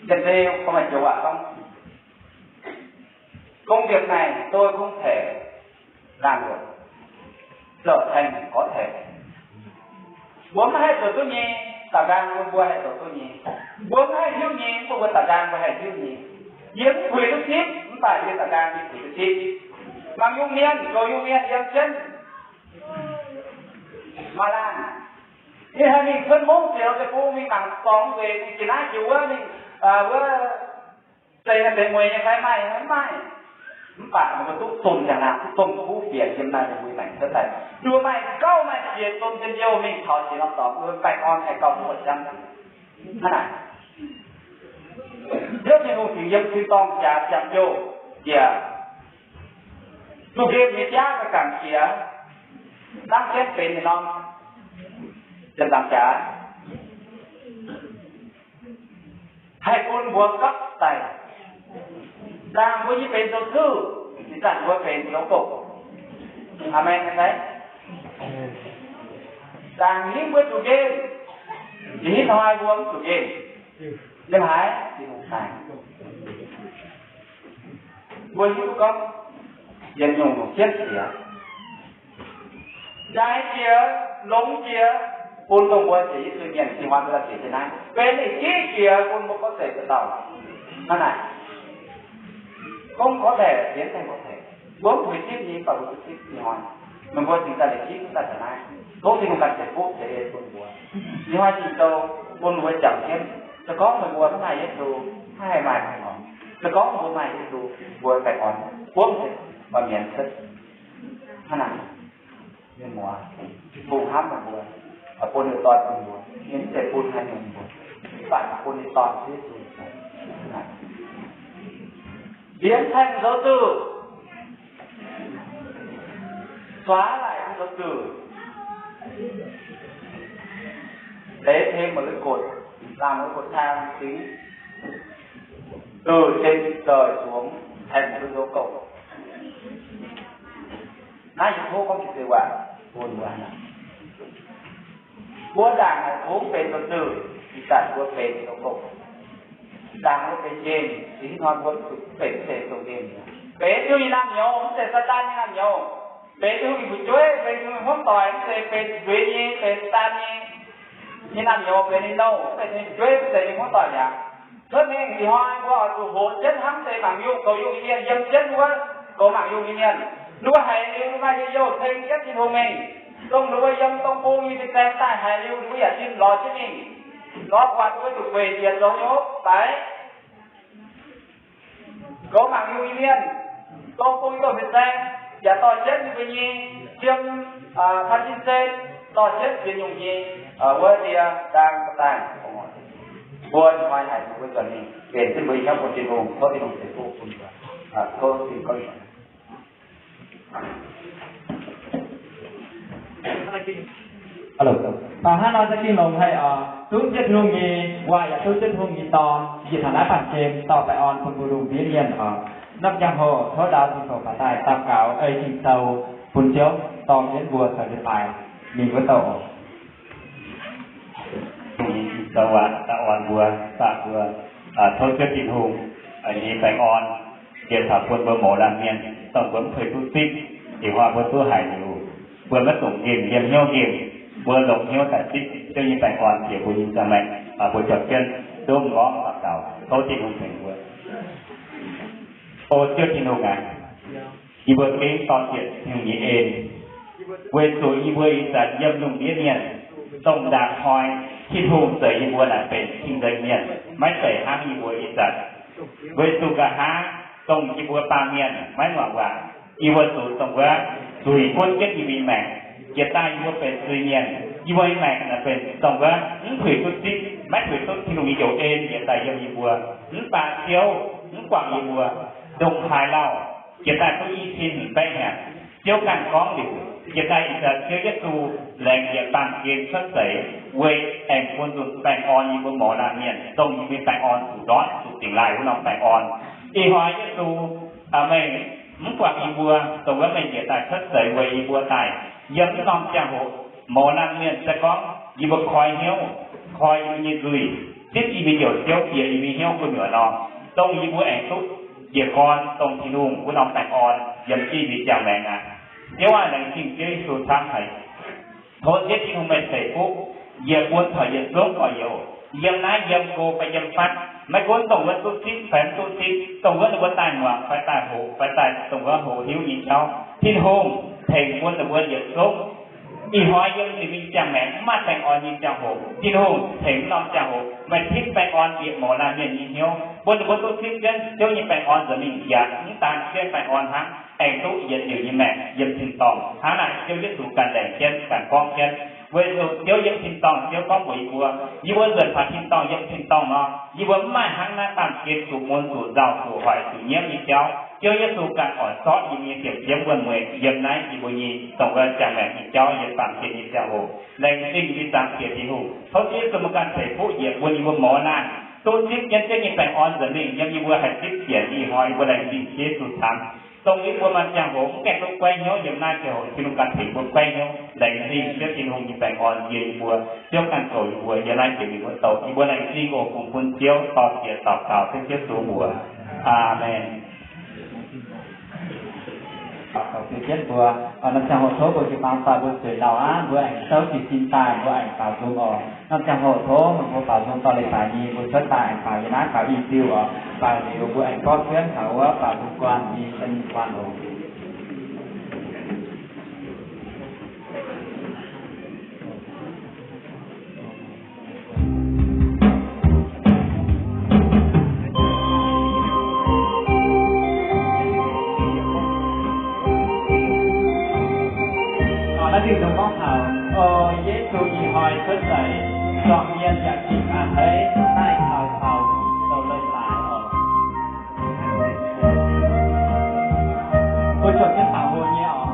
Janx-Zei gorngv maaih joux waac gorngv, công việc này tôi không thể làm được, trở thành có thể. Mbuo mv haih zoux duqv nyei, da'nqaang mbuo, mbuo haih zoux duqv nyei. Mbuo mv haih hiuv nyei, mv baac mbuo da'nqaang mbuo haih hiuv nyei. Yie mv puix duqv zipv, mv baac yie da'nqaang yie puix duqv zipv. Mangc yungh mienh, zoux yungh mienh yiem jienv maaih laanh, ninh haih mingh cuotv mungv ziouc deic-bung mingh mangc dorngx nzueic, mingh jiex naaiv jiex wuov, mingh wuov zeix naaiv zeix mueiz nyei fai maaih, mv maaih. Mv baac mbuo duqv zomc ziangh naaic, duqv zomc kuv fienx yiem naaiv nyei mbuo maengc cuotv daaih, nduov maaih gauh maaih jiex zomc njien-youh mingh taux jiex norm dorngx, mbuo baengh orn haih gauh mbuoqc jangv. Hnangv naaic, Ziouv Tin-Hungh cingx yiem tin-dorngh jaax ziangh jouh njiec, zuqc nqemh nyei jaav ga'gangc jiex, dangv jienv benx yietc norm ziepc nzaangc jaax, haih bun mbuo gapv daic. Nzaangc mbuo nyei benx zoux zuqv, ih zanc mbuo benx zoux gong. Aamen fai? Nzaangc hingv mbuo zuqc nqemh, ih hnoi mbuo mv zuqc nqemh. Yiem haaix? Tin-Hungh naaic. Mbuo hiuv gorngv yietc nyungc-nyungc jienv jiex, jaaix jiex, longx jiex, bun dongh mbuo jiex Yesu mienh, ih hnoi mbuo daaih jiex jienv naaiv, benx la'jiqv jiex bun mbuo gorngv zeiz deix dauh. Hnangv naaic, gorngv gorngv deix, yienx deix gorngv deix, mbuo mv puix zipv nyei, baac mbuo zipv ih hnoi. Meih mbuo cingx daaih la'jiqv daaih taux naaiv, tov Tin-Hungh ganh ceix fuqv ceix en bun mbuo. Ih hnoi Ging-Sou bun mbuo jangx jienv, se gorngv meih mbuo mv maaih Yesu, mv haih maaih haaix nor. Se gorngv mbuo maaih Yesu, mbuo baengh orn buonv se maaih mienz cuotv. Hnangv naaic, mienh muoz, Tin-Hungh hnamv meih mbuo, bun ninh dorn bun mbuo, ninh mv zeiz bun haaix nyungc mbuo, mv baac bun ninh dorn Yesu. Liemh tengx zoux zuqc, zuaax laaic zoux zuqc, deix tengx maaih lui-gotv, laangh lui-gotv cang cingx, zuqc cien zoih zuangx, tengx maaih lui-gotv gouv. Naaiv yie tov gorngv jiex deix waac bun mbuo. Mbuo ndaangc haaix kungx benx zoux zuqc, ih zanc mbuo benx zoux gong. Ndaangc mbuo benx nqemh, ih hnoi mbuo zuqc benx mv zeiz zoux nqemh. Benx Tin-Hungh nyei naamh nyouz, mv zeiz Saadaan nyei naamh nyouz. Benx Tin-Hungh nyei fu'jueiv, benx Tin-Hungh nyei hmuangv doic, mv zeiz benx nzueiz nyei, benx Saadaan nyei, nyei naamh nyouz, benx ninh nouh, mv zeiz Tin-Hungh fu'jueiv, mv zeiz ninh hmuangv doic mi'aqv. Cuotv mingh ih hnoi mbuo oix zuqc hoqc jienv hnamv deix mangc yungh, goux yungh nyei mienh, yiem jienv wuov goux mangc yungh nyei mienh. Ninh mbuo haiz liuz maaih njien-youh ceng jienv Tin-Hungh mingh. Dongh ninh mbuo yiem dongh bung nyei fin-saeng daaih haiz liuz, ninh mbuo yaac zinh lorz jienv mingh, lorz buatc ninh mbuo zuqc gueic njiec zoux nyei hopv daic. Goux mangc Iu-Mienh, dongh bung nyei fin-saeng yaac dorh jienv ninh mbuo nyei ciem, aa, pan sin se dorh jienv ziex nyungc nyei, aa, wuov ndie ndaang daaih. Mbuo hnoi haiz mbuo nzunc mingh benx zinh mbuo nyei hnyouv bun Tin-Hungh, tov Tin-Hungh ceix fuqv bun mbuo. Aa, tov Tin-Hungh. Aa, hnangv nor za'gengh longx haic oc. Zungv Ziouv Tin-Hungh nyei waac yaac zungv Ziouv Tin-Hungh nyei dorn, njiec taux naaiv baamh gen dorh baengh orn bun mbuo lungh ndiev mienh oc. Norm ziangh hoc tov ndau cing-nzengc baaix daaih daux gaux ei Ging-Sou bun Ziouv dorh jienv mbuo caux jienv daaih mingh wuov douh oc. Ging-Sou waac daaih orn mbuo, baac mbuo, aa, tov Ziouv Tin-Hungh, aa, nyei baengh orn njiec taux bun mbuo mouz laanh mienh, dongh mbuo mv puix duqv zipv, ih hnoi mbuo duqv haiz liuz, mbuo maiv dungx nqemh, yiem hnyouv nqemh, mbuo longx hnyouv daaih zipv Ziouv nyei baengh orn bieqc mbuo nyei ziangh maengc. Aa, mbuo juangc jienv ndomh mborqv daux gaux, tov Tin-Hungh tengx mbuo. O Ziouv Tin-Hungh aac, yie mbuo gengh dorh zienc Tin-Hungh nyei en, weic zuqc yie mbuo ih zanc yiem lungh ndiev mienh, dongh ndaangc hnoi Tin-Hungh zeix yie mbuo naaic benx cing-nzengc mienh, maiv zeiz hnangv yie mbuo ih zanc. Weic zuqc nqa'haav dongh yie mbuo baamh mienh maiv muangx waac, yie mbuo zuqc dongh wuov zuiz gunv jienv yie mbuo nyei maengc. Jiex daaih yie mbuo benx zuiz-mienh, yie mbuo nyei maengc naaic benx dongh wuov mv puix duqv zipv, maiv puix duqv Tin-Hungh nyei njoux en jiex daaih yiem yie mbuo. Mv baac Ziouv mv guangc yie mbuo, ndongc haaix lauh jiex daaih duqv i cin hmz baeqv hnyangx, Ziouv ganh gorngv liuz, jiex daaih ih zanc Ziouv Yesu laengz yietc baamh gen cuotv seix, weic aengx bun nzunc baengh orn yie mbuo mouz laanh mienh, dongh yie mbuo baengh orn zuqc ndortv zuqc dingc laaih wuov norm baengh orn. Ih hnoi Yesu, aa, meih mv guangc yie mbuo, dongh wuov meih njiec daaih cuotv seix weic yie mbuo daaih yiem wuov norm ziangh hoc. Mouz laanh mienh se gorngv yie mbuo koi hnyouv, koi yie mbuo nyei nzuih, zipv yie mbuo nyei Ziouv bieqc yie mbuo nyei hnyouv gu'nyuoz nor, dongh yie mbuo aengx duqv njiec gorn dongh Tin-Hungh wuov norm baengh orn yiem jienv yie mbuo ziangh maengc aqv. Ziouv aac, laengz zingh Ziouv Yesu camv haic. Tov Ziouv Tin-Hungh meih ceix fuqv, yie buonv taux yietc zungv gorx-youz yiem naaiv yiem go fai yiem fatv, maiv gunv dongh wuov duqv zipv fai mv duqv zipv, dongh wuov ninh mbuo daaih muangx fai daaih hoqc fai daaih dongh wuov hoqc hiuv nyei jauv, Tin-Hungh tengx bun ninh mbuo yietc zungv ih hnoi yiem ninh mbuo nyei ziangh maengc mv maaih baengh orn nyei ziangh hoc. Tin-Hungh tengx norm ziangh hoc meih tipv baengh orn bieqc mouz laanh mienh nyei hnyouv, bun ninh mbuo duqv zipv jienv Ziouv nyei baengh orn nza'hmien yaac mv daan jienv baengh orn hnangv, aengx duqv yietc liuz nyei maengc yiem tin-dorngh. Hnangv naaic Ziouv Yesu ganh laengz jienv ganh gorngv jienv. Weic zuqc Ziouv yiem tin-dorngh Ziouv gorngv mbuox yie mbuo, yie mbuo nzuonx taux tin-dorngh, yiem tin-dorngh nor, yie mbuo mv maaih hnangv naaiv baamh gen zuqc mun zuqc nzauh zuqc hoic zuqc nyiemv nyei jauv. Ziouv Yesu ganh oix zorqv yie mbuo nyei diemx-diemv wuonh mueiz yiem naaiv yie mbuo nyei dongh wuov ziangh maengc nyei jauv yiem baamh gen nyei ziangh hoc. Laengz zingh yie mbuo Zaangc Diex Tin-Hungh. Tov Ziouv Yesu meih ganh ceix fuqv yietc bun yie mbuo mouz laanh duqv zipv jienv Ziouv nyei baengh orn nza'hmien yiem yie mbuo haih zipv sienx ih hnoi. Yie mbuo laengz zingh Ziouv Yesu camv. Dongh yie mbuo maaih ziangh hoc mv gaengh duqv guaiv hnyouv yiem naaiv ziangh hoc, Tin-Hungh ganh tengx mbuo guaiv hnyouv. Laengz zingh Ziouv Tin-Hungh nyei baengh orn yiem yie mbuo. Ziouv ganh goux yie mbuo yiem naaiv jiex mingh wuov douh. Yie mbuo laengz zingh oc, kungx bun Ziouv dorh ziex daux gaux Ziouv Yesu mbuox. Aamen. Daux gaux bun jienv mbuo, norm ziangh hoc tov mbuo jiu-baang dorh mbuo zueiz lauh aqv, mbuo aengx souv jiez sin daaih, mbuo aengx baaux nzung oc. Norm ziangh hoc tov meih mbuo baaux nzung dorh leiz-baaix nyei, mbuo cuotv daaih aengx baaux yiem naaiv baaux i diuh oc. Baaux liuz mbuo aengx gorngv cuotv taux wuov baaux nzung guanh nyei, guanh oc. Naaiv dingh dongh gorngv taux, o, Yesu ih hnoi cuotv seix, zuangx mienh yaac gengh a'hneiv daaih taux faaux zoux leiz-baaix oc. Mbuo zuqc jienv faaux hlo nyei oc.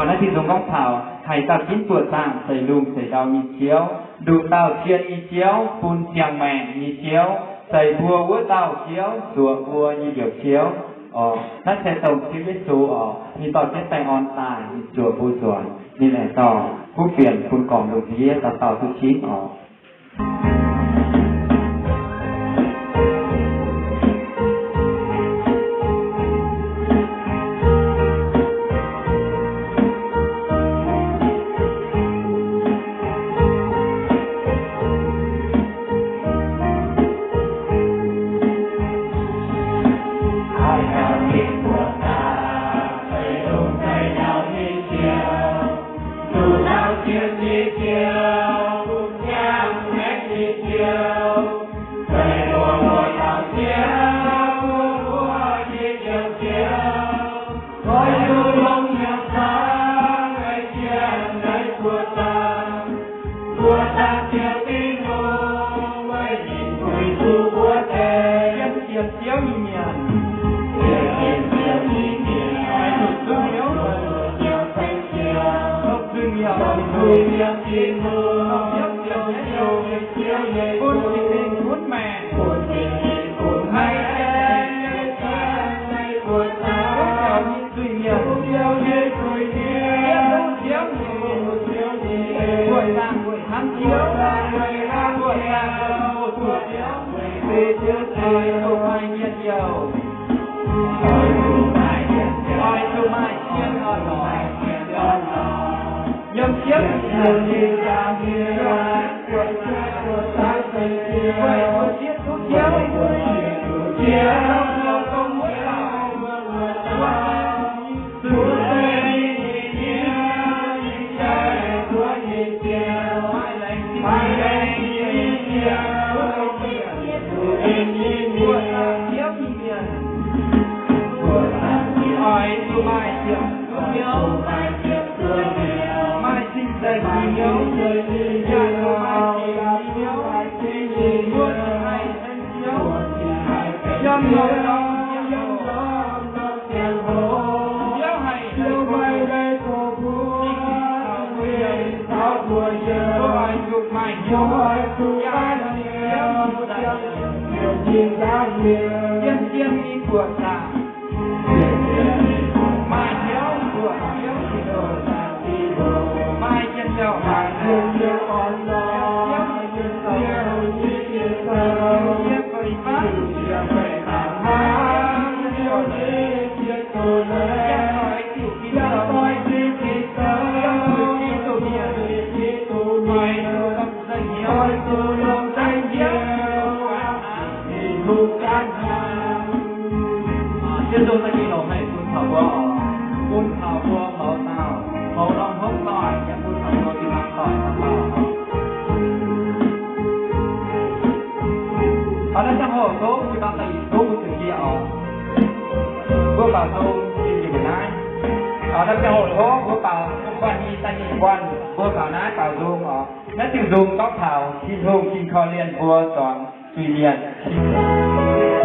Oc, naaiv Tin-Hungh gorngv taux haaix dauh ginv buoqc zaangc, seix lungh seix ndau nyei Ziouv, nduqc dauh zien nyei Ziouv, bun ziangh maengc nyei Ziouv, zeiz mbuo wuov dauh Ziouv, nzuoqc mbuo nyei Njoux Ziouv. Oc, naaiv se dongh Ziouv Yesu oc, ninh dorh jienv baengh orn daaih, ninh zuoqc mbuo nzuonx, ninh aengx dorh kuv fienx bun gormx lungh ndiev dauh dauh duqv ginv oc. Ziouv Yesu, se giv longx haic bun taux mbuo oc, bun taux mbuo mouz dauh, mouz norm hopv doic, yaac bun taux mbuo tin-hungh doic dauh dauh. Oc, naaiv ziangh hoc tov mbuo daaih yietc tov mbuo zuqc yie oc. Mbuo baaux nzung nyei naaiv. Oc, naaiv ziangh hoc tov mbuo baaux nzung guanh nyei da'nyeic guanh, mbuo baaux naaiv baaux nzung oc. Naaiv diuh nzung gorngv taux Tin-Hungh ging korv-lienh mbuo zuangx zuiz-mienh.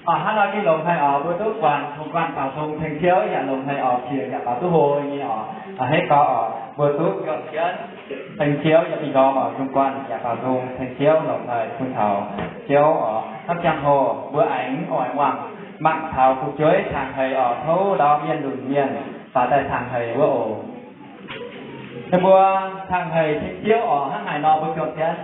Hnangv nor gengh longx haic oc. Mbuo duqv guanh, guanh baaux nzung ceng Ziouv yaac longx haic oc. Qiex yaac baaux duqv hlo nyei oc. Hneiv gau oc, mbuo duqv juangc jienv ceng Ziouv yaac fih ndorm oc. Lungh guanh yaac baaux nzung ceng Ziouv longx haic, bun taux Ziouv oc. Hnangv ziangh hoc mbuo aengx oix wangc mangc taux fu'jueiv cangx heix oc. Tov ndau mienh lunc mienh faaux daaih cangx heix wuov oc. Ninh mbuo cangx heix ceng Ziouv oc. Hnangv haaix nor mbuo juangc jienv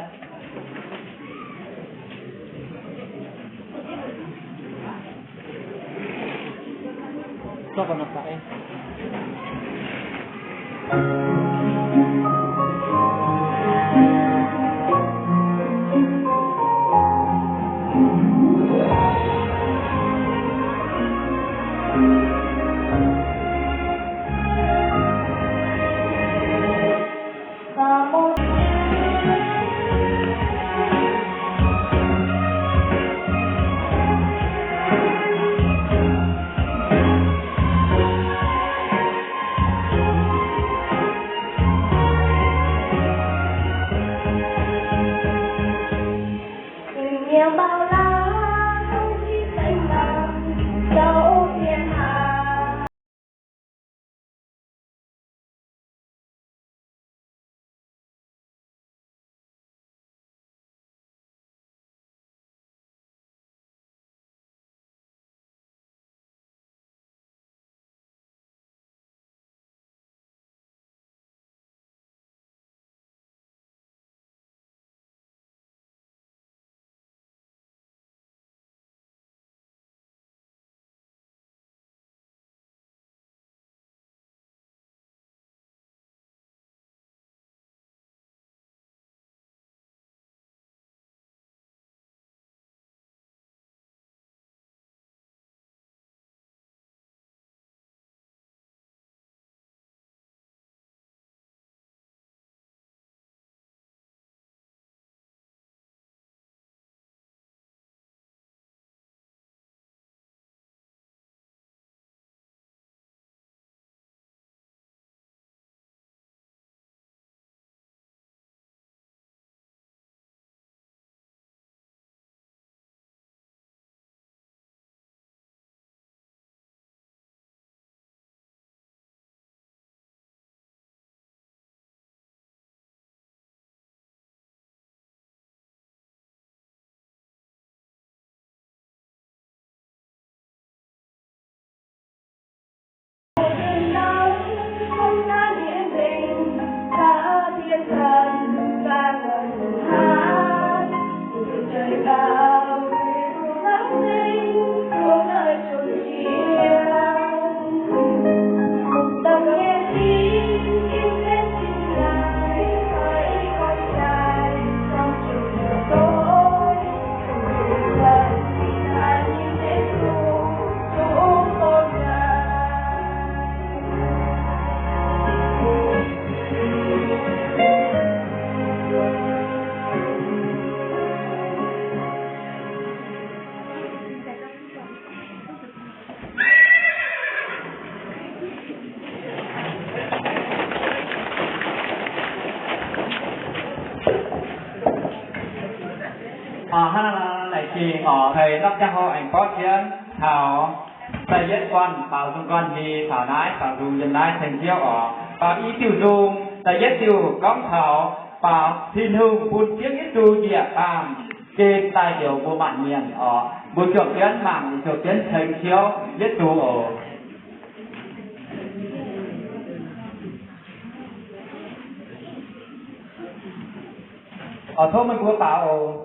Hnangv naaic, laengz zingh oc. Haiz norm ziangh hoc aengx borqv jienv taux da'yietv guanh baaux nzung guanh hli, faaux naaiv faaux nzung yiem naaiv ceng Ziouv oc. Baaux i diuh nzung. Da'yietv diuh gorngv taux baaux Tin-Hungh bun Ziouv Yesu njiec baamh gen daaih njoux mbuo maanc mienh oc. Mbuo juangc jienv mangc, juangc jienv ceng Ziouv Yesu oc. Oc, tov meih mbuo baaux oc.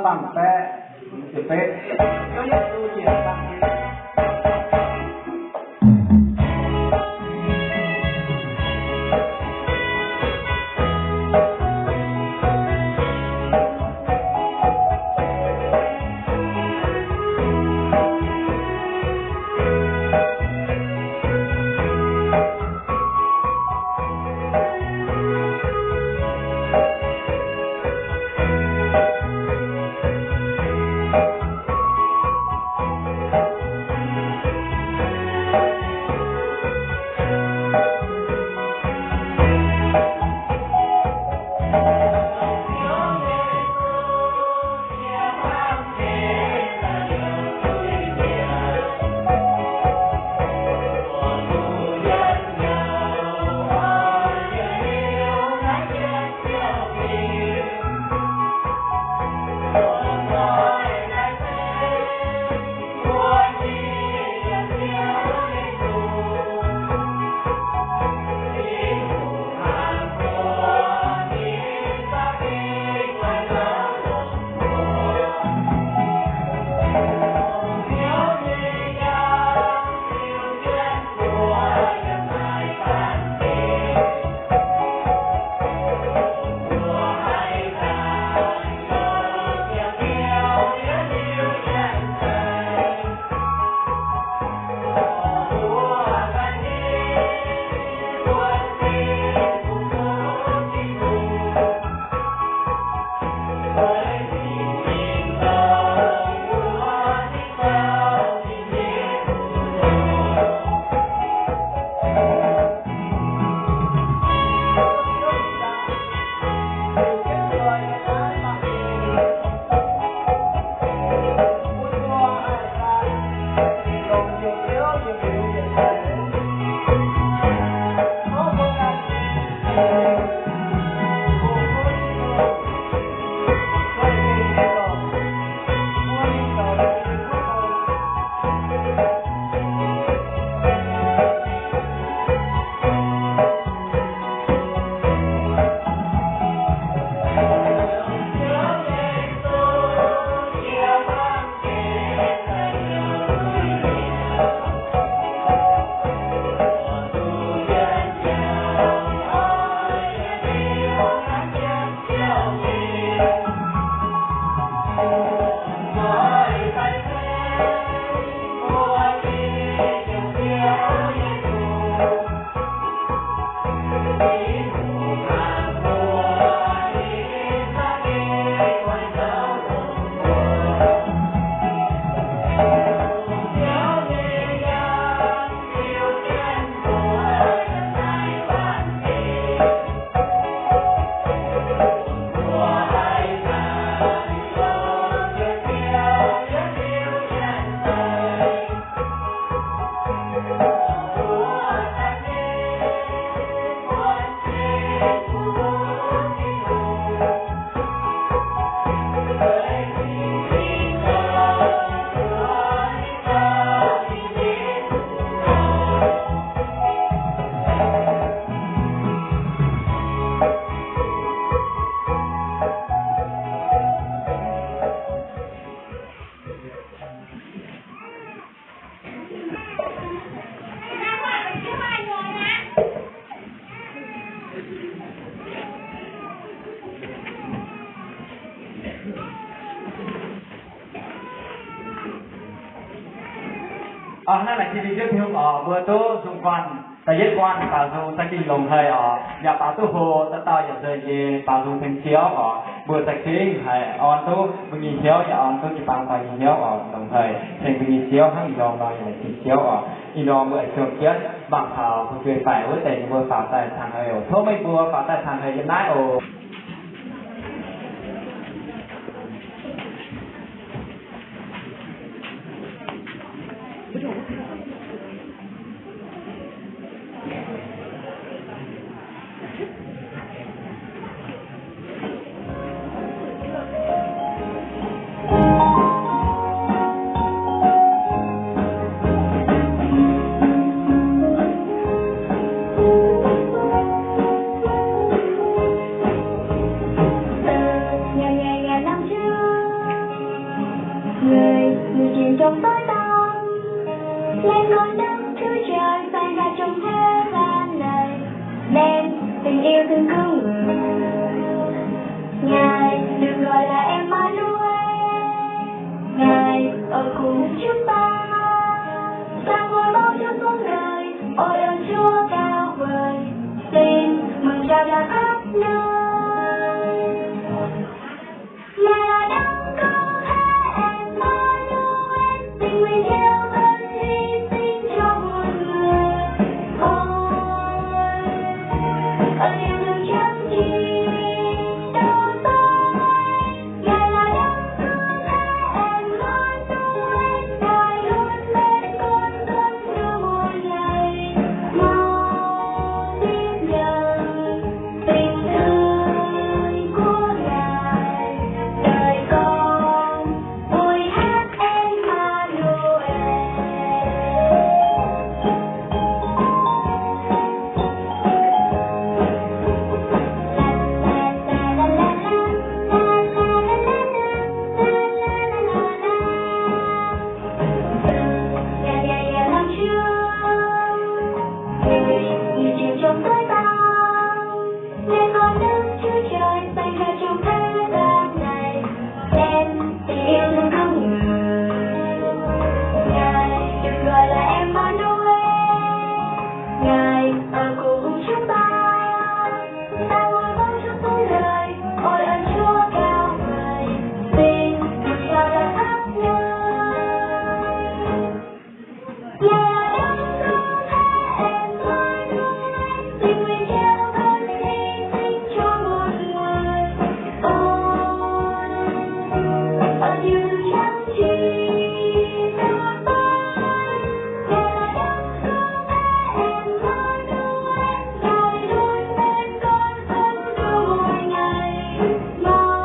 Fangx-baeqc, ziepc betv. Hnangv naaic, Tin-Hungh, Ziouv Tin-Hungh oc, mbuo duqv nzung guanh, da'yietv guanh baaux nzung za'gengh longx haaix oc, yaac baaux duqv hoc, dauh dauh yaac nzengc nyei baaux nzung tengx Ziouv oc. Mbuo za'gengh haih orn duqv mbuo nyei hnyouv, yaac orn duqv jiu-baang dorn nyei hnyouv oc, longx haic tengx mbuo nyei Ziouv hnangv ih ndorm nor yaac laengz zingh Ziouv oc. Ih ndorm mbuo aengx juangc jienv mangc taux fu'jueiv-baaic wuov deix ninh mbuo faaux daaih cangx haic oc. Tov meih mbuo faaux daaih cangx haic yiem naaiv oc. Người, người truyền trong tối tăm, lên con Đức Chúa Trời ban ra trong thế gian này, nên tình yêu thương cứu người. Ngài được gọi là Emmanuel, Ngài ở cùng chúng ta, ta ngồi bao chung sống đời, ôi ơn Chúa cao vời, tin mừng tràn lan khắp nơi. Ngài là Đấng Cứu Thế Emmanuel, tình nguyện gieo thân hy sinh cho muôn người. Ôi, ơn yêu thương chẳng chỉ đau đớn. Ngài là Đấng Cứu Thế Emmanuel, Ngài luôn bên con sống cho muôn ngày. Mau tiếp nhận tình thương của Ngài, đời con vui hát Emmanuel. Ngài, Ngài, Ngài là Chúa, Ngài, Ngài, Ngài truyền trong tối tăm. Nên con Đức Chúa Trời ban ra trong thế gian này, đem tình yêu thương con người. Ngài được gọi là Emmanuel, Ngài ở cùng chúng ta. Ta ngồi bao chung sống đời, ôi ơn Chúa cao vời, tin mừng tràn lan khắp nơi. Ngài là Đấng Cứu Thế Emmanuel, tình nguyện gieo thân hy sinh cho muôn người. Ôi, ơn yêu thương chẳng chỉ đau đớn. Ngài là Đấng Cứu Thế Emmanuel, Ngài luôn bên con sống cho muôn ngày. Mau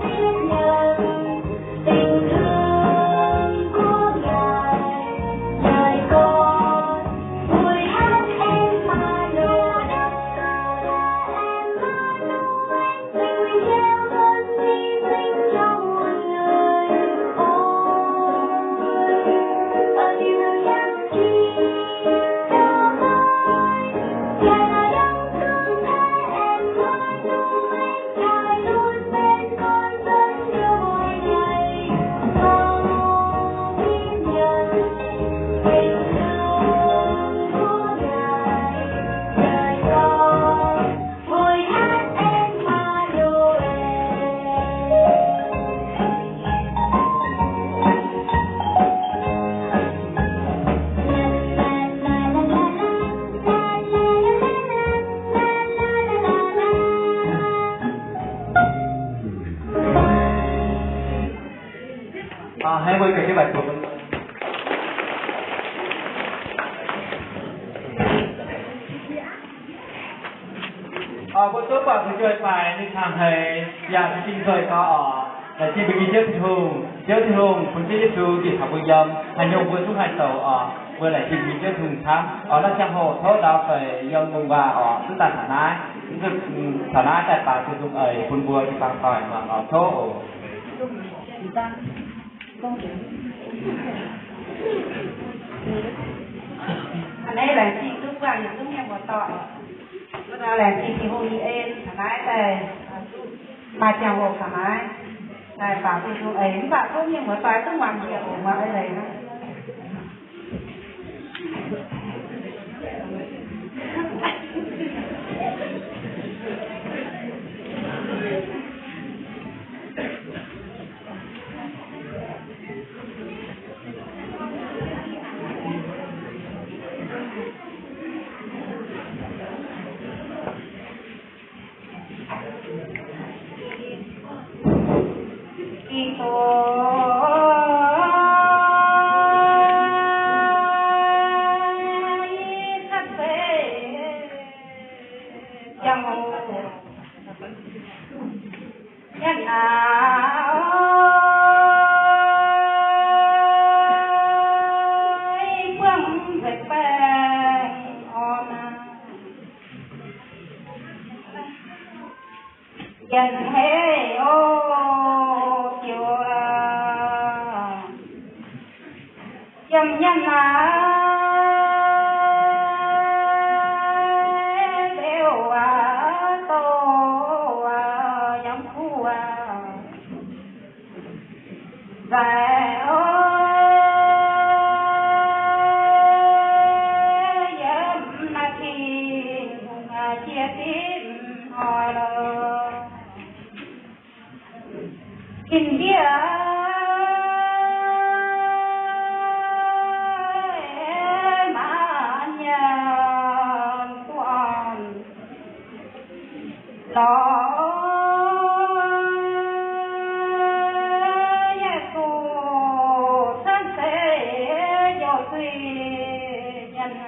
tiếp nhận tình thương của Ngài, đời con vui hát Emmanuel. Emmanuel, tình nguyện gieo con hy sinh cho muôn người. Ôi, ơn yêu thương chẳng chỉ đau đớn. Ngài là Đấng Cứu Thế Emmanuel, Ngài luôn bên con sống cho muôn ngày. Con tiếp nhận tình thương của Ngài, đời con vui hát Emmanuel. Ơ, hãy với cái bài phục. Ơ, mbuo duqv buatc mbuo jueiv faix ninh cang heix, yaac za'gengh zoih gau oc. Laengz zingh mbuo nyei Ziouv Tin-Hungh. Ziouv Tin-Hungh, bun Ziouv Yesu dingc taux mbuo yiem, haaix nyungc mbuo zungv haih zoux oc. Mbuo laengz zingh mbuo nyei Ziouv Tin-Hungh camv. Oc, naaiv ziangh hoc tov ndau feix yiem lungh waac oc, duqv daaih taux naaiv, taux naaiv daaih baaux duqv nzung eix bun mbuo jiu-baang doic muangx oc. Tov oc. Hnangv naaiv laengz zingh duqv buangh yietc zungv mienh muoz-doic. Wuov dauh laengz zingh Tin-Hungh nyei en, taux naaiv daaih maaih ziangh hoc taux naaiv daaih baaux Tin-Hungh eix, mv baac duqv mienh muoz-doic duqv muangx njiec oc, muangx eix leiz hnangv. Yie naaiv buangv nzengc baengh orn aac. Yie hei o, ziouc aac, yiem yie naaiv beu aac, dou aac, yiem kuv aac, nzaic o, yiem naaiv Tin-Hungh aac, jiex dimv hnoi lorqc. Tin-ndiev, maanc nyanc guanh lorz Yesu cuotv seix youh zuiz nyanc.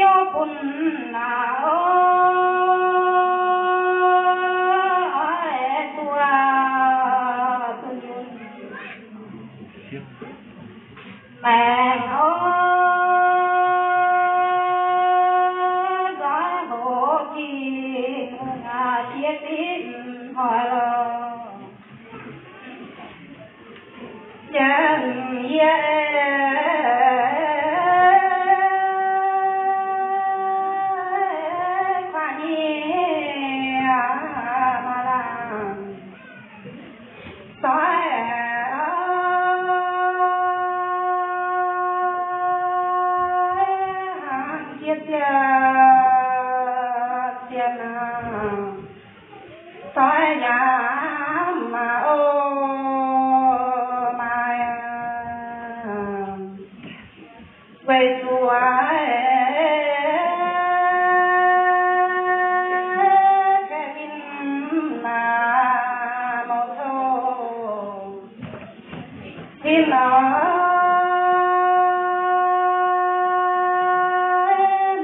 Youh bun naaiv o, zuov dunh maengx o, nzoih hoc Tin-Hungh aac, jiex dimv hnoi lorqc. Yiem yie kuaaiv nyei maaih laangz, doix hnangv jiex ziec ziec naaiv. Doix yaac maaih o, maaih weic zuqc aeqv, gaengh ninh maaih mouz cong. Tin-Hungh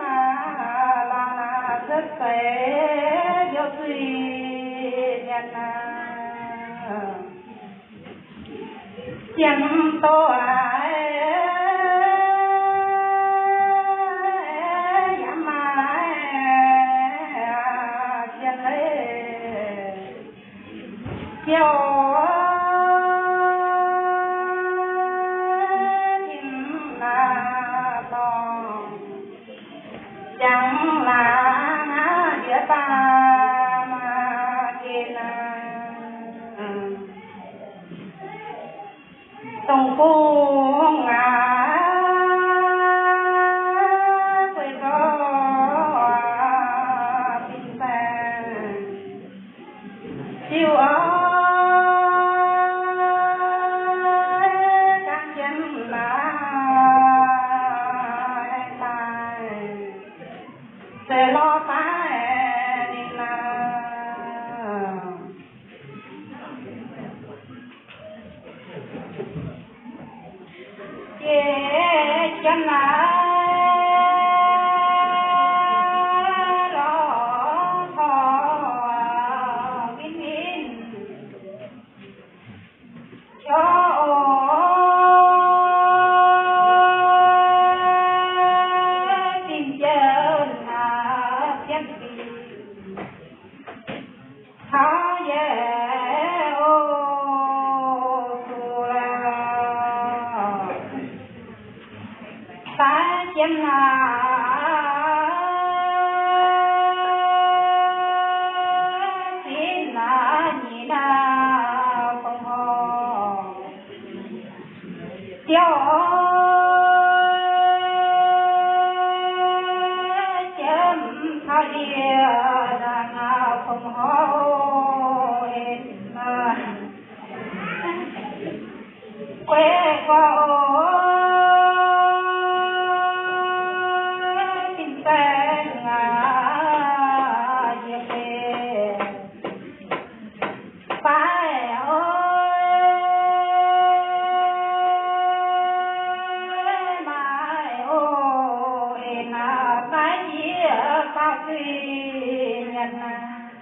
maaih laangz cuotv seix youh zuiz nyanc aqv. Jiem doz aac, yaac maaih jien leiz. Ziouv tin-dorngh, jangx laangz aqv, ndiev baac maaih gen aqv. Dongh bung aac, guei zorqv fin-saeng. Ziouv aac, ganh jienv naaiv daaih, se lorz daaih ninh aac. Jiex jienv naaiv lorz torv win-win. Ziouv o, dingh jienv naaiv jienv dingh taux yie o, zuqc daaih jienv naaiv zinh naaiv nyei naaiv fongc horc. Ziouv o, jiem taux ndie-ndaangc naaiv fongc horc o, en guei gorx o, fin-saeng aac, yie mbuo fai o, maaih o, en naaiv fai jiex Baac zuiz nyanc aac,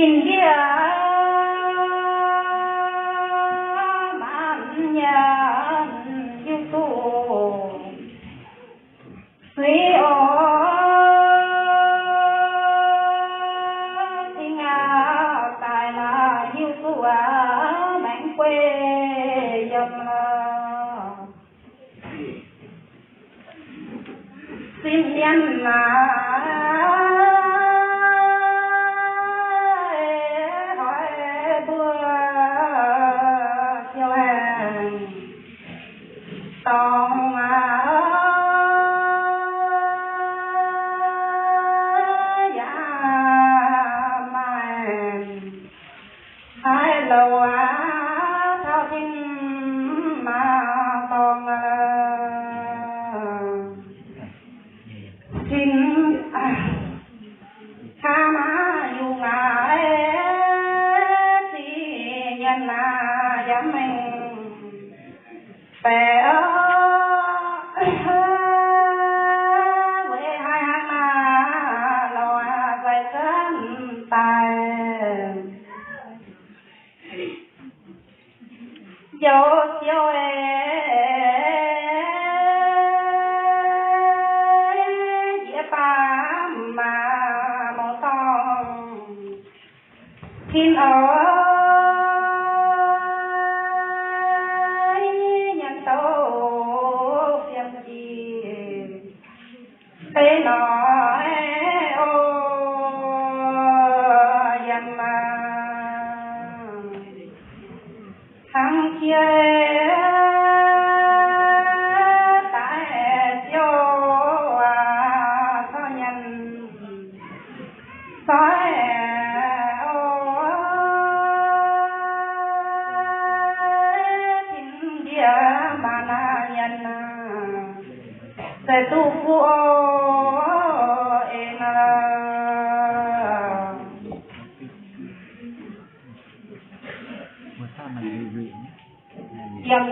in ndiev maanc nyanc hiuv duqv zuiz oc. Cingx aac daaih naaic hiuv duqv aac maengx guei yiem lorqc. Sim nyanc naaic, hoic mbuo ziouc aengx dorngc aac, yaac maaih haaix louc aac taux tin maah dorngc aac. Tin, aa, kaa maah yungh aac, ziqc nyanc naaic yaac mengh baeqc oc. Weic haaix hnangv naaic lorqc, faix zanv daaih njoux ziouc, jiex baamh maah mouc dorngh tin oc, nyanc douc fiem jiex deix noic oc, yiem maah hnangv jiex daaih ziouc aac, corc nyanc soic oc, tin ndiev maah naaic nyanc aac, se duqv fuqv oc, en aac. Yiem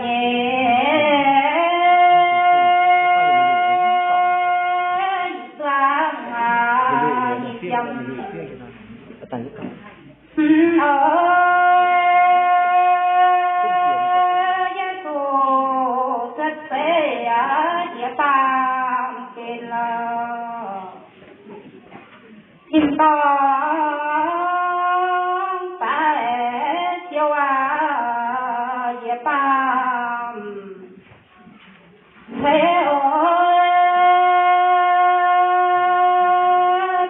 nyei zuangx aac, yiem oc, Yesu cuotv seix aac, jiex baamh gen lorqc. Tin-dorngh daaih ziouc aac, jiex baamh ceix oc,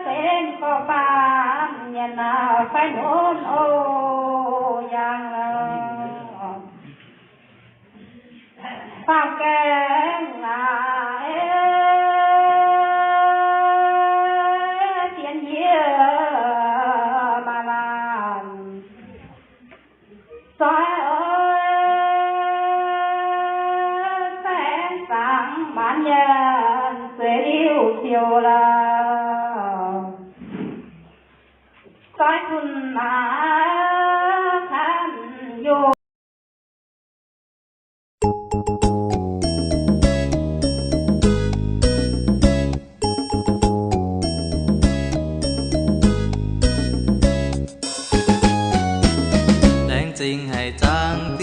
benx gorqv-baamh nyanc aac, fai nunv oc, yangh lorqc. Faam-gaengh aac, e, sienx yie maah laanh. Soiv oc, saeng-zaangc maanc nyanc, zueiz liuh ziouc lorqc. Soiv zunh aac, canv yoh. Laengz zingh haic zaangc